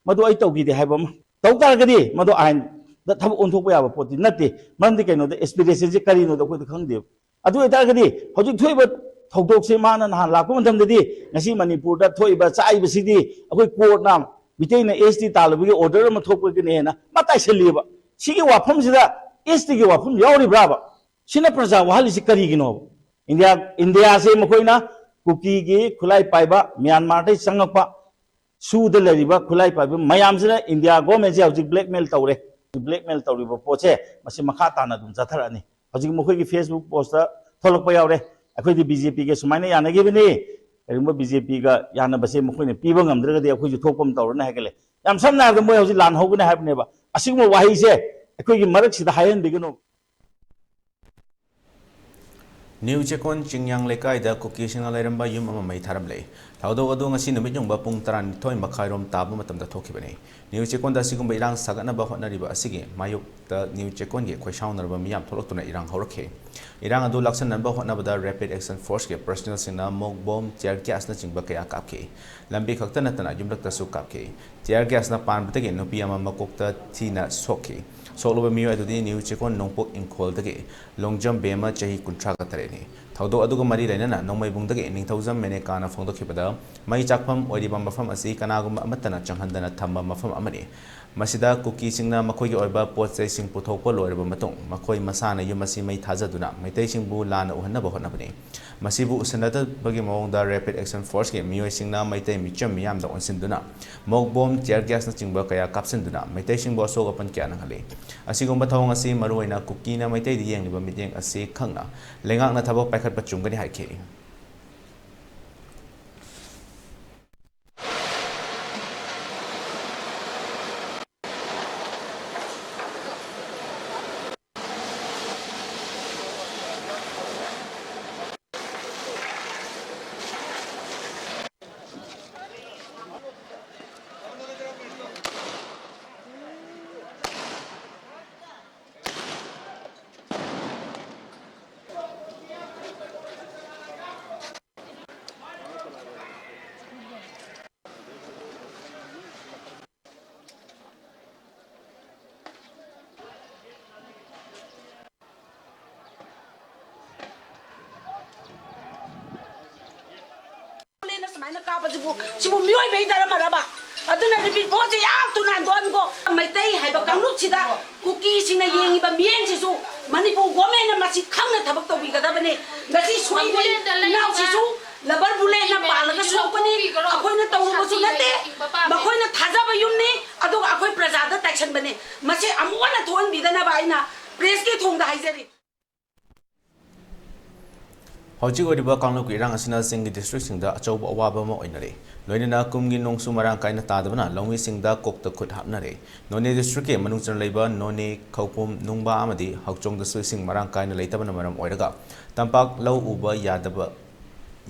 ꯃꯗꯨ ꯑꯩ ꯇꯧꯈꯤꯗꯦ ꯍꯥꯏꯕ ꯑꯃ ꯇꯧ ꯇꯥꯔꯒꯗꯤ ꯃꯗꯨ ꯑꯥꯏꯟꯗ ꯊꯕꯛ ꯑꯣꯟꯊꯣꯛꯄ ꯌꯥꯕ ꯄꯣꯠꯇꯤ ꯅꯠꯇꯦ꯫ ꯃꯔꯝꯗꯤ ꯀꯩꯅꯣꯗ, aspirationꯁꯦ ꯀꯔꯤꯅꯣꯗ ꯑꯩꯈꯣꯏꯗ ꯈꯪꯗꯦꯕ꯫ ꯑꯗꯨ ꯑꯣꯏꯇꯥꯔꯒꯗꯤ ꯍꯧꯖꯤꯛ ꯊꯣꯛꯏꯕ ꯊꯧꯗꯣꯛꯁꯦ ꯃꯥꯅ ꯅꯍꯥꯟ ꯂꯥꯛꯄ ꯃꯇꯝꯗꯗꯤ ꯉꯁꯤ ꯃꯅꯤꯄꯨꯔꯗ ꯊꯣꯛꯏꯕ ꯆꯥꯛꯏꯕꯁꯤꯗꯤ ꯑꯩꯈꯣꯏ courtꯅ ꯃꯤꯇꯩꯅ ST ꯇꯥꯜꯂꯨꯕꯒꯤ order ꯑꯃ ꯊꯣꯛꯄꯒꯤꯅꯦꯅ ꯃꯥ ꯇꯥꯏꯁꯜꯂꯤꯑꯕ꯫ ꯁꯤꯒꯤ ꯋꯥꯐꯝꯁꯤꯗ STꯒꯤ ꯋꯥꯐꯝ ꯌꯥꯎꯔꯤꯕ꯭ꯔꯥꯕ? ꯁꯤꯅ ꯄ꯭ꯔꯖꯥ ꯋꯥꯍꯜꯂꯤꯁꯤ ꯀꯔꯤꯒꯤꯅꯣꯕ? ꯏꯟꯗꯤꯌꯥ, ꯏꯟꯗꯤꯌꯥꯁꯦ ꯃꯈꯣꯏꯅ ꯀꯨꯀꯤꯒꯤ ꯈꯨꯠꯂꯥꯏ ꯄꯥꯏꯕ, ꯃ꯭ꯌꯥꯟꯃꯥꯔꯗꯒꯤ ꯆꯪꯉꯛꯄ ꯁꯨꯗ ꯂꯩꯔꯤꯕ ꯈꯨꯠꯂꯥꯏ ꯄꯥꯏꯕ ꯃꯌꯥꯝꯁꯤꯅ ꯏꯟꯗꯤꯌꯥ governmentꯁꯦ ꯍꯧꯖꯤꯛ blackmail ꯇꯧꯔꯦ꯫ Blackmail ꯇꯧꯔꯤꯕ ꯄꯣꯠꯁꯦ ꯃꯁꯤ ꯃꯈꯥ ꯇꯥꯅ ꯑꯗꯨꯝ ꯆꯠꯊꯔꯛꯑꯅꯤ꯫ ꯍꯧꯖꯤꯛ ꯃꯈꯣꯏꯒꯤ Facebook postꯇ ꯊꯣꯛꯂꯛꯄ ꯌꯥꯎꯔꯦ, "ꯑꯩꯈꯣꯏꯗꯤ BJPꯒ ꯁꯨꯃꯥꯏꯅ ꯌꯥꯅꯈꯤꯕꯅꯤ, ꯀꯔꯤꯒꯨꯝꯕ BJPꯒ ꯌꯥꯅꯕꯁꯦ ꯃꯈꯣꯏꯅ ꯄꯤꯕ ꯉꯝꯗ꯭ꯔꯒꯗꯤ ꯑꯩꯈꯣꯏꯁꯨ ꯊꯣꯛꯄ ꯑꯃ ꯇꯧꯔꯅꯤ" ꯍꯥꯏꯒꯠꯂꯦ꯫ ꯌꯥꯝ ꯁꯝꯅ ꯍꯥꯏꯔꯕꯗ ꯃꯣꯏ ꯍꯧꯖꯤꯛ ꯂꯥꯟ ꯍꯧꯒꯅꯤ ꯍꯥꯏꯕꯅꯦꯕ꯫ ꯑꯁꯤꯒꯨꯝꯕ ꯋꯥꯍꯩꯁꯦ ꯑꯩꯈꯣꯏꯒꯤ ꯃꯔꯛꯁꯤꯗ ꯍꯥꯏꯍꯟꯕꯤꯒꯅꯨ꯫ ꯅ꯭ꯌꯨ ꯆꯦꯀꯣꯟ ꯆꯤꯡꯌꯥꯡ ꯂꯩꯀꯥꯏꯗ ꯀꯨꯀꯤꯁꯤꯡꯅ ꯂꯩꯔꯝꯕ ꯌꯨꯝ ꯑꯃ ꯃꯩ ꯊꯥꯔꯝꯂꯦ꯫ ꯊꯧꯗꯣꯛ ꯑꯗꯨ ꯉꯁꯤ ꯅꯨꯃꯤꯠ ꯌꯨꯡꯕ ꯄꯨꯡ ꯇꯔꯥꯅꯤꯊꯣꯏ ꯃꯈꯥꯏꯔꯣꯝ ꯇꯥꯕ ꯃꯇꯝꯗ ꯊꯣꯛꯈꯤꯕꯅꯤ꯫ ꯅ꯭ꯌꯨ ꯆꯦꯀꯣꯟꯗ ꯑꯁꯤꯒꯨꯝꯕ ꯏꯔꯥꯡ ꯁꯥꯒꯠꯅꯕ ꯍꯣꯠꯅꯔꯤꯕ ꯑꯁꯤꯒꯤ ꯃꯥꯌꯣꯛꯇ ꯅ꯭ꯌꯨ ꯆꯦꯀꯣꯟꯒꯤ ꯈꯣꯏꯁꯥꯎꯅꯔꯕ ꯃꯤꯌꯥꯝ ꯊꯣꯛꯂꯛꯇꯨꯅ ꯏꯔꯥꯡ ꯍꯧꯔꯛꯈꯤ꯫ ꯏꯔꯥꯡ ꯑꯗꯨ ꯂꯥꯛꯁꯤꯟꯅꯕ ꯍꯣꯠꯅꯕꯗ ꯔꯦꯄꯤꯗ ꯑꯦꯛꯁꯟ ꯐꯣꯔꯁꯀꯤ ꯄꯔꯁꯅꯦꯜꯁꯤꯡꯅ ꯃꯣꯛ ꯕꯣꯝ, ꯇꯤꯌꯔ ꯒ꯭ꯌꯥꯁꯅꯆꯤꯡꯕ ꯀꯌꯥ ꯀꯥꯞꯈꯤ꯫ ꯂꯝꯕꯤ ꯈꯛꯇ ꯅꯠꯇꯅ ꯌꯨꯝꯂꯛꯇꯁꯨ ꯀꯥꯞꯈꯤ꯫ ꯇꯤꯌꯔ ꯒ꯭ꯌꯥꯁꯅ ꯄꯥꯟꯕꯗꯒꯤ ꯅꯨꯄꯤ ꯑꯃ ꯃꯀꯣꯛꯇ ꯊꯤꯅ ꯁꯣꯛꯈꯤ꯫ ꯁꯣꯛꯂꯕ ꯃꯤꯑꯣꯏ ꯑꯗꯨꯗꯤ ꯅ꯭ꯌꯨ ꯆꯦꯀꯣꯟ ꯅꯣꯡꯄꯣꯛ ꯏꯪꯈꯣꯜꯗꯒꯤ ꯂꯣꯡꯖꯝ ꯕꯦꯝꯃ, ꯆꯍꯤ ꯀꯨꯟꯊ꯭ꯔꯥꯒ ꯇꯔꯦꯠꯅꯤ꯫ ꯊꯧꯗꯣꯛ ꯑꯗꯨꯒ ꯃꯔꯤ ꯂꯩꯅꯅ ꯅꯣꯡꯃꯩꯕꯨꯡꯗꯒꯤ ꯅꯤꯡꯊꯧꯖꯝ ꯃꯦꯅꯦꯀꯥꯅ ꯐꯣꯡꯗꯣꯛꯈꯤꯕꯗ, ꯃꯩ ꯆꯥꯛꯐꯝ ꯑꯣꯏꯔꯤꯕ ꯃꯐꯝ ꯑꯁꯤ ꯀꯅꯥꯒꯨꯝꯕ ꯑꯃꯠꯇꯅ ꯆꯪꯍꯟꯗꯅ ꯊꯝꯕ ꯃꯐꯝ ꯑꯃꯅꯤ꯫ ꯃꯁꯤꯗ ꯀꯨꯀꯤꯁꯤꯡꯅ ꯃꯈꯣꯏꯒꯤ ꯑꯣꯏꯕ ꯄꯣꯠ ꯆꯩꯁꯤꯡ ꯄꯨꯊꯣꯛꯄ ꯂꯣꯏꯔꯕ ꯃꯇꯨꯡ, ꯃꯈꯣꯏ ꯃꯁꯥꯅ ꯌꯨꯝ ꯑꯁꯤ ꯃꯩ ꯊꯥꯖꯗꯨꯅ ꯃꯩꯇꯩꯁꯤꯡꯕꯨ ꯂꯥꯟꯅ ꯎꯍꯟꯅꯕ ꯍꯣꯠꯅꯕꯅꯤ꯫ ꯃꯁꯤꯕꯨ ꯎꯁꯤꯟꯅꯗꯕꯒꯤ ꯃꯑꯣꯡꯗ ꯔꯦꯄꯤꯗ ꯑꯦꯛꯁꯟ ꯐꯣꯔꯁꯀꯤ ꯃꯤꯑꯣꯏꯁꯤꯡꯅ ꯃꯩꯇꯩ ꯃꯤꯆꯝ ꯃꯤꯌꯥꯝꯗ ꯑꯣꯟꯁꯤꯟꯗꯨꯅ ꯃꯣꯛ ꯕꯣꯝ, ꯇꯤꯌꯔ ꯒ꯭ꯌꯥꯁꯅꯆꯤꯡꯕ ꯀꯌꯥ ꯀꯥꯞꯁꯤꯟꯗꯨꯅ ꯃꯩꯇꯩꯁꯤꯡꯕꯨ ꯑꯁꯣꯛ ꯑꯄꯟ ꯀꯌꯥ ꯅꯪꯍꯜꯂꯤ꯫ ꯑꯁꯤꯒꯨꯝꯕ ꯊꯧꯑꯣꯡ ꯑꯁꯤ ꯃꯔꯨꯑꯣꯏꯅ ꯀꯨꯀꯤꯅ ꯃꯩꯇꯩꯗ ꯌꯦꯡꯂꯤꯕ ꯃꯤꯠꯌꯦꯡ ꯑꯁꯤ ꯈꯪꯅ ꯂꯩꯉꯥꯛꯅ ꯊꯕꯛ ꯄꯥꯏꯈꯠꯄ ꯆꯨꯝꯒꯅꯤ ꯍꯥꯏꯈꯤ꯫ ꯁꯨꯃꯥꯏꯅ ꯀꯥꯞꯄꯁꯤꯕꯨ, ꯁꯤꯕꯨ ꯃꯤꯑꯣꯏꯕꯒꯤ ꯙꯔꯃꯔꯕ? ꯑꯗꯨꯅ ꯔꯤꯄꯤꯠ ꯄꯣꯠꯁꯦ ꯌꯥꯝ ꯊꯨꯅ ꯍꯟꯗꯣꯛꯍꯟꯀꯣ꯫ ꯃꯩꯇꯩ ꯍꯥꯏꯕ ꯀꯥꯡꯂꯨꯞꯁꯤꯗ ꯀꯨꯀꯤꯁꯤꯡꯅ ꯌꯦꯡꯉꯤꯕ ꯃꯤꯠꯌꯦꯡꯁꯤꯁꯨ ꯃꯅꯤꯄꯨꯔ ꯒꯣꯔꯃꯦꯟꯅ ꯃꯁꯤ ꯈꯪꯅ ꯊꯕꯛ ꯇꯧꯕꯤꯒꯗꯕꯅꯤ꯫ ꯉꯁꯤ ꯁꯣꯏꯕ ꯏꯅꯥꯎꯁꯤꯁꯨ ꯂꯕꯔ ꯕꯨꯂꯦꯠꯅ ꯄꯥꯜꯂꯒ ꯁꯣꯛꯄꯅꯤ꯫ ꯑꯩꯈꯣꯏꯅ ꯇꯧꯔꯨꯕꯁꯨ ꯅꯠꯇꯦ꯫ ꯃꯈꯣꯏꯅ ꯊꯥꯖꯕ ꯌꯨꯝꯅꯤ, ꯑꯗꯨꯒ ꯑꯩꯈꯣꯏ ꯄ꯭ꯔꯖꯥꯗ ꯇꯥꯏꯁꯟꯕꯅꯤ꯫ ꯃꯁꯤ ꯑꯃꯨꯛ ꯍꯟꯅ ꯊꯣꯛꯍꯟꯕꯤꯗꯅꯕ ꯑꯩꯅ ꯄ꯭ꯔꯦꯁꯀꯤ ꯊꯣꯡꯗ ꯍꯥꯏꯖꯔꯤ꯫ ꯍꯧꯖꯤꯛ ꯑꯣꯏꯔꯤꯕ ꯀꯥꯡꯂꯨꯞꯀꯤ ꯏꯔꯥꯡ ꯑꯁꯤꯅ ꯆꯤꯡꯒꯤ districtꯁꯤꯡꯗ ꯑꯆꯧꯕ ꯑꯋꯥꯕ ꯑꯃ ꯑꯣꯏꯅꯔꯦ꯫ ꯂꯣꯏꯅꯅ ꯀꯨꯝꯒꯤ ꯅꯣꯡꯁꯨ ꯃꯔꯥꯡ ꯀꯥꯏꯅ ꯇꯥꯗꯕꯅ ꯂꯧꯃꯤꯁꯤꯡꯗ ꯀꯣꯛꯇ ꯈꯨꯠ ꯍꯥꯞꯅꯔꯦ꯫ ꯅꯣꯅꯦ districtꯀꯤ ꯃꯅꯨꯡ ꯆꯟꯅ ꯂꯩꯕ ꯅꯣꯅꯦ, ꯈꯧꯄꯨꯝ, ꯅꯨꯡꯕꯥ ꯑꯃꯗꯤ ꯍꯧꯆꯣꯡꯗꯁꯨ ꯏꯁꯤꯡ ꯃꯔꯥꯡ ꯀꯥꯏꯅ ꯂꯩꯇꯕꯅ ꯃꯔꯝ ꯑꯣꯏꯔꯒ ꯇꯝꯄꯥꯛ ꯂꯧ ꯎꯕ ꯌꯥꯗꯕ,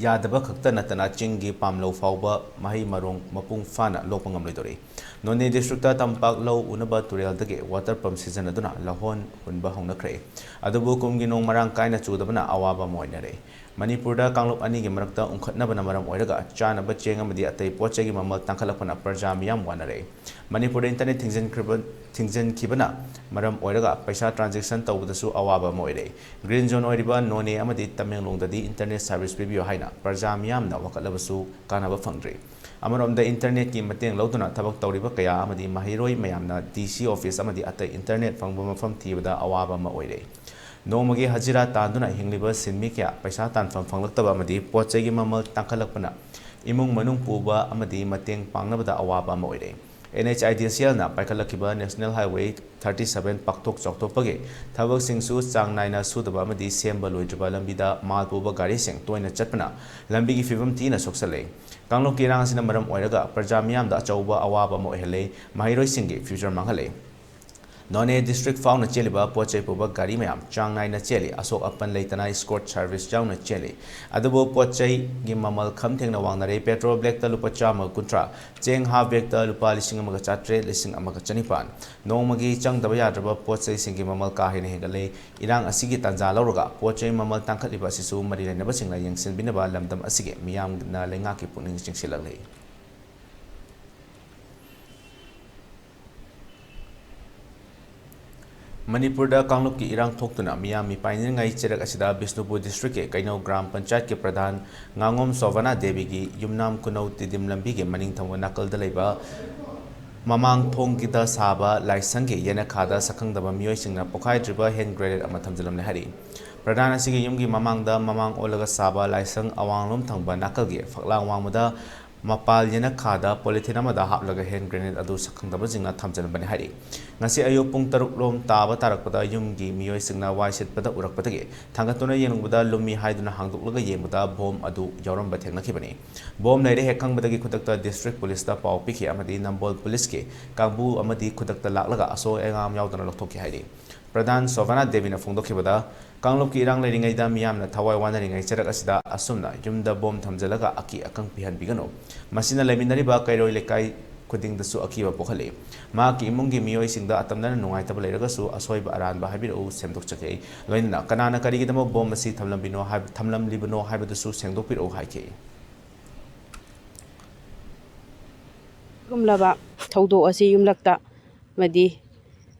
ꯌꯥꯗꯕ ꯈꯛꯇ ꯅꯠꯇꯅ ꯆꯤꯡꯒꯤ ꯄꯥꯝꯂꯧ ꯐꯥꯎꯕ ꯃꯍꯩ ꯃꯔꯣꯡ ꯃꯄꯨꯡ ꯐꯥꯅ ꯂꯣꯛꯄ ꯉꯝꯂꯣꯏꯗꯧꯔꯤ꯫ ꯅꯣꯅꯦ districtꯇ ꯇꯝꯄꯥꯛ ꯂꯧ ꯎꯅꯕ ꯇꯨꯔꯦꯜꯗꯒꯤ water pump ꯁꯤꯖꯤꯟꯅꯗꯨꯅ ꯂꯧꯍꯣꯟ ꯍꯨꯟꯕ ꯍꯧꯅꯈ꯭ꯔꯦ꯫ ꯑꯗꯨꯕꯨ ꯀꯨꯝꯒꯤ ꯅꯣꯡ ꯃꯔꯥꯡ ꯀꯥꯏꯅ ꯆꯨꯗꯕꯅ ꯑꯋꯥꯕ ꯑꯃ ꯑꯣꯏꯅꯔꯦ꯫ ꯃꯅꯤꯄꯨꯔꯗ ꯀꯥꯡꯂꯨꯞ ꯑꯅꯤꯒꯤ ꯃꯔꯛꯇ ꯎꯪꯈꯠꯅꯕꯅ ꯃꯔꯝ ꯑꯣꯏꯔꯒ ꯆꯥꯅꯕ ꯆꯦꯡ ꯑꯃꯗꯤ ꯑꯇꯩ ꯄꯣꯠ ꯆꯩꯒꯤ ꯃꯃꯜ ꯇꯥꯡꯈꯠꯂꯛꯄꯅ ꯄ꯭ꯔꯖꯥ ꯃꯤꯌꯥꯝ ꯋꯥꯅꯔꯦ꯫ ꯃꯅꯤꯄꯨꯔꯗ internet ꯊꯤꯡꯖꯤꯟꯈ꯭ꯔꯕ-, ꯊꯤꯡꯖꯤꯟꯈꯤꯕꯅ ꯃꯔꯝ ꯑꯣꯏꯔꯒ ꯄꯩꯁꯥ transaction ꯇꯧꯕꯗꯁꯨ ꯑꯋꯥꯕ ꯑꯃ ꯑꯣꯏꯔꯦ꯫ Green zone ꯑꯣꯏꯔꯤꯕ ꯅꯣꯅꯦ ꯑꯃꯗꯤ ꯇꯃꯦꯡꯂꯣꯡꯗꯗꯤ internet service ꯄꯤꯕꯤꯌꯨ ꯍꯥꯏꯅ ꯄ꯭ꯔꯖꯥ ꯃꯤꯌꯥꯝꯅ ꯋꯥꯀꯠꯂꯕꯁꯨ ꯀꯥꯟꯅꯕ ꯐꯪꯗ꯭ꯔꯤ꯫ ꯑꯃꯔꯣꯝꯗ internetꯀꯤ ꯃꯇꯦꯡ ꯂꯧꯗꯨꯅ ꯊꯕꯛ ꯇꯧꯔꯤꯕ ꯀꯌꯥ ꯑꯃꯗꯤ ꯃꯍꯩꯔꯣꯏ ꯃꯌꯥꯝꯅ DC office ꯑꯃꯗꯤ ꯑꯇꯩ internet ꯐꯪꯕ ꯃꯐꯝ ꯊꯤꯕꯗ ꯑꯋꯥꯕ ꯑꯃ ꯑꯣꯏꯔꯦ꯫ ꯅꯣꯡꯃꯒꯤ ꯍꯖꯤꯔꯥ ꯇꯥꯟꯗꯨꯅ ꯍꯤꯡꯂꯤꯕ ꯁꯤꯟꯃꯤ ꯀꯌꯥ ꯄꯩꯁꯥ ꯇꯥꯟꯐꯝ ꯐꯪꯂꯛꯇꯕ ꯑꯃꯗꯤ ꯄꯣꯠ ꯆꯩꯒꯤ ꯃꯃꯜ ꯇꯥꯡꯈꯠꯂꯛꯄꯅ ꯏꯃꯨꯡ ꯃꯅꯨꯡ ꯄꯨꯕ ꯑꯃꯗꯤ ꯃꯇꯦꯡ ꯄꯥꯡꯅꯕꯗ ꯑꯋꯥꯕ ꯑꯃ ꯑꯣꯏꯔꯦ꯫ NHIDCLꯅ ꯄꯥꯏꯈꯠꯂꯛꯈꯤꯕ National Highway thirty seven ꯄꯥꯛꯊꯣꯛ ꯆꯥꯎꯊꯣꯛꯄꯒꯤ ꯊꯕꯛꯁꯤꯡꯁꯨ ꯆꯥꯡ ꯅꯥꯏꯅ ꯁꯨꯗꯕ ꯑꯃꯗꯤ ꯁꯦꯝꯕ ꯂꯣꯏꯗ꯭ꯔꯤꯕ ꯂꯝꯕꯤꯗ ꯃꯥꯜ ꯄꯨꯕ ꯒꯥꯔꯤꯁꯤꯡ ꯇꯣꯏꯅ ꯆꯠꯄꯅ ꯂꯝꯕꯤꯒꯤ ꯐꯤꯕꯝ ꯊꯤꯅ ꯁꯣꯛꯆꯜꯂꯦ꯫ ꯀꯥꯡꯂꯨꯞꯀꯤ ꯏꯔꯥꯡ ꯑꯁꯤꯅ ꯃꯔꯝ ꯑꯣꯏꯔꯒ ꯄ꯭ꯔꯖꯥ ꯃꯤꯌꯥꯝꯗ ꯑꯆꯧꯕ ꯑꯋꯥꯕ ꯑꯃ ꯑꯣꯏꯍꯜꯂꯦ, ꯃꯍꯩꯔꯣꯏꯁꯤꯡꯒꯤ future ꯃꯥꯡꯍꯜꯂꯦ꯫ ꯅꯣꯅꯦ district ꯐꯥꯎꯅ ꯆꯦꯜꯂꯤꯕ ꯄꯣꯠ ꯆꯩ ꯄꯨꯕ ꯒꯥꯔꯤ ꯃꯌꯥꯝ ꯆꯥꯡ ꯅꯥꯏꯅ ꯆꯦꯜꯂꯤ, ꯑꯁꯣꯛ ꯑꯄꯟ ꯂꯩꯇꯅ escort service ꯌꯥꯎꯅ ꯆꯦꯜꯂꯤ꯫ ꯑꯗꯨꯕꯨ ꯄꯣꯠ ꯆꯩꯒꯤ ꯃꯃꯜ ꯈꯝ ꯊꯦꯡꯅ ꯋꯥꯡꯅꯔꯦ꯫ Petrol blackꯇ ꯂꯨꯄꯥ ꯆꯥꯝꯃ ꯀꯨꯟꯊ꯭ꯔꯥ, ꯆꯦꯡ half bagꯇ ꯂꯨꯄꯥ ꯂꯤꯁꯤꯡ ꯑꯃꯒ ꯆꯥꯇ꯭ꯔꯦꯠ, ꯂꯤꯁꯤꯡ ꯑꯃꯒ ꯆꯅꯤꯄꯥꯟ꯫ ꯅꯣꯡꯃꯒꯤ ꯆꯪꯗꯕ ꯌꯥꯗ꯭ꯔꯕ ꯄꯣꯠ ꯆꯩꯁꯤꯡꯒꯤ ꯃꯃꯜ ꯀꯥ ꯍꯦꯟꯅ ꯍꯦꯟꯒꯠꯂꯦ꯫ ꯏꯔꯥꯡ ꯑꯁꯤꯒꯤ ꯇꯥꯟꯖꯥ ꯂꯧꯔꯒ ꯄꯣꯠ ꯆꯩ ꯃꯃꯜ ꯇꯥꯡꯈꯠꯂꯤꯕ ꯑꯁꯤꯁꯨ ꯃꯔꯤ ꯂꯩꯅꯕꯁꯤꯡꯅ ꯌꯦꯡꯁꯤꯟꯕꯤꯅꯕ ꯂꯝꯗꯝ ꯑꯁꯤꯒꯤ ꯃꯤꯌꯥꯝꯅ ꯂꯩꯉꯥꯛꯀꯤ ꯄꯨꯛꯅꯤꯡ ꯆꯤꯡꯁꯤꯜꯂꯛꯂꯤ꯫ ꯃꯅꯤꯄꯨꯔꯗ ꯀꯥꯡꯂꯨꯞꯀꯤ ꯏꯔꯥꯡ ꯊꯣꯛꯇꯨꯅ ꯃꯤꯌꯥꯝ ꯃꯤꯄꯥꯏꯅꯤꯡꯉꯥꯏ ꯆꯩꯔꯛ ꯑꯁꯤꯗ ꯕꯤꯁꯅꯨꯄꯨꯔ districtꯀꯤ ꯀꯩꯅꯧ ꯒ꯭ꯔꯥꯝ ꯄꯟꯆꯥꯌꯠꯀꯤ ꯄ꯭ꯔꯙꯥꯟ ꯉꯥꯉꯣꯝ ꯁꯣꯚꯅꯥ ꯗꯦꯕꯤꯒꯤ ꯌꯨꯝꯅꯥꯝ ꯈꯨꯅꯧ ꯇꯤꯗꯤꯝ ꯂꯝꯕꯤꯒꯤ ꯃꯅꯤꯡ ꯊꯪꯕ ꯅꯥꯀꯜꯗ ꯂꯩꯕ ꯃꯃꯥꯡ ꯊꯣꯡꯒꯤꯗ ꯁꯥꯕ ꯂꯥꯏꯁꯪꯒꯤ ꯌꯦꯅꯈꯥꯗ ꯁꯛꯈꯪꯗꯕ ꯃꯤꯑꯣꯏꯁꯤꯡꯅ ꯄꯣꯈꯥꯏꯗ꯭ꯔꯤꯕ hand grenade ꯑꯃ ꯊꯝꯖꯤꯜꯂꯝꯂꯦ ꯍꯥꯏꯔꯤ꯫ ꯄ꯭ꯔꯙꯥꯟ ꯑꯁꯤꯒꯤ ꯌꯨꯝꯒꯤ ꯃꯃꯥꯡꯗ ꯃꯃꯥꯡ ꯑꯣꯜꯂꯒ ꯁꯥꯕ ꯂꯥꯏꯁꯪ ꯑꯋꯥꯡꯂꯣꯝ ꯊꯪꯕ ꯅꯥꯀꯜꯒꯤ ꯐꯛꯂꯥꯡ ꯋꯥꯡꯃꯗ ꯃꯄꯥꯜ ꯌꯦꯅꯈꯥꯗ ꯄꯣꯂꯤꯊꯤꯟ ꯑꯃꯗ ꯍꯥꯞꯂꯒ ꯍꯦꯟ ꯒ꯭ꯔꯦꯅꯦꯗ ꯑꯗꯨ ꯁꯛꯈꯪꯗꯕꯁꯤꯡꯅ ꯊꯝꯖꯤꯜꯂꯝꯕꯅꯤ ꯍꯥꯏꯔꯤ꯫ ꯉꯁꯤ ꯑꯌꯨꯛ ꯄꯨꯡ ꯇꯔꯨꯛ ꯂꯣꯝ ꯇꯥꯕ ꯇꯥꯔꯛꯄꯗ ꯌꯨꯝꯒꯤ ꯃꯤꯑꯣꯏꯁꯤꯡꯅ ꯋꯥꯏ ꯁꯤꯠꯄꯗ ꯎꯔꯛꯄꯗꯒꯤ ꯊꯥꯡꯒꯠꯇꯨꯅ ꯌꯦꯡꯂꯨꯕꯗ ꯂꯨꯝꯃꯤ ꯍꯥꯏꯗꯨꯅ ꯍꯥꯡꯗꯣꯛꯂꯒ ꯌꯦꯡꯕꯗ ꯕꯣꯝ ꯑꯗꯨ ꯌꯥꯎꯔꯝꯕ ꯊꯦꯡꯅꯈꯤꯕꯅꯤ꯫ ꯕꯣꯝ ꯂꯩꯔꯦ ꯍꯦꯛ ꯈꯪꯕꯗꯒꯤ ꯈꯨꯗꯛꯇ ꯗꯤꯁꯇ꯭ꯔꯤꯛ ꯄꯨꯂꯤꯁꯇ ꯄꯥꯎ ꯄꯤꯈꯤ ꯑꯃꯗꯤ ꯅꯝꯕꯣꯜ ꯄꯨꯂꯤꯁꯀꯤ ꯀꯥꯡꯕꯨ ꯑꯃꯗꯤ ꯈꯨꯗꯛꯇ ꯂꯥꯛꯂꯒ ꯑꯁꯣꯏ ꯑꯉꯥꯝ ꯌꯥꯎꯗꯅ ꯂꯧꯊꯣꯛꯈꯤ ꯍꯥꯏꯔꯤ꯫ ꯄ꯭ꯔꯙꯥꯟ ꯁꯣꯚꯥꯅꯥ ꯗꯦꯕꯤꯅ ꯐꯣꯡꯗꯣꯛꯈꯤꯕꯗ, ꯀꯥꯡꯂꯨꯞꯀꯤ ꯏꯔꯥꯡ ꯂꯩꯔꯤꯉꯩꯗ ꯃꯤꯌꯥꯝꯅ ꯊꯋꯥꯏ ꯋꯥꯅꯔꯤꯉꯩ ꯆꯔꯛ ꯑꯁꯤꯗ ꯑꯁꯨꯝꯅ ꯌꯨꯝꯗ ꯕꯣꯝ ꯊꯝꯖꯤꯜꯂꯒ ꯑꯀꯤ ꯑꯈꯪ ꯄꯤꯍꯟꯕꯤꯒꯅꯨ꯫ ꯃꯁꯤꯅ ꯂꯩꯃꯤꯟꯅꯔꯤꯕ ꯀꯩꯔꯣꯏ ꯂꯩꯀꯥꯏ ꯈꯨꯗꯤꯡꯗꯁꯨ ꯑꯀꯤꯕ ꯄꯣꯛꯍꯜꯂꯤ꯫ ꯃꯍꯥꯛꯀꯤ ꯏꯃꯨꯡꯒꯤ ꯃꯤꯑꯣꯏꯁꯤꯡꯗ ꯑꯇꯝꯅꯅ ꯅꯨꯡꯉꯥꯏꯇꯕ ꯂꯩꯔꯒꯁꯨ ꯑꯁꯣꯏꯕ ꯑꯔꯥꯟꯕ ꯍꯥꯏꯕꯤꯔꯛꯎ ꯁꯦꯝꯗꯣꯛꯆꯒꯦ꯫ ꯂꯣꯏꯅꯅ ꯀꯅꯥꯅ ꯀꯔꯤꯒꯤꯗꯃꯛ ꯕꯣꯝ ꯑꯁꯤ ꯊꯝꯂꯝꯕꯤꯅꯣ ꯍꯥꯏꯕ-, ꯊꯝꯂꯝꯂꯤꯕꯅꯣ ꯍꯥꯏꯕꯗꯨꯁꯨ ꯁꯦꯡꯗꯣꯛꯄꯤꯔꯛꯎ ꯍꯥꯏꯈꯤ꯫ ꯁꯤꯒꯨꯝꯂꯕ ꯊꯧꯗꯣꯛ ꯑꯁꯤ ꯌꯨꯝꯂꯛꯇ ꯑꯃꯗꯤ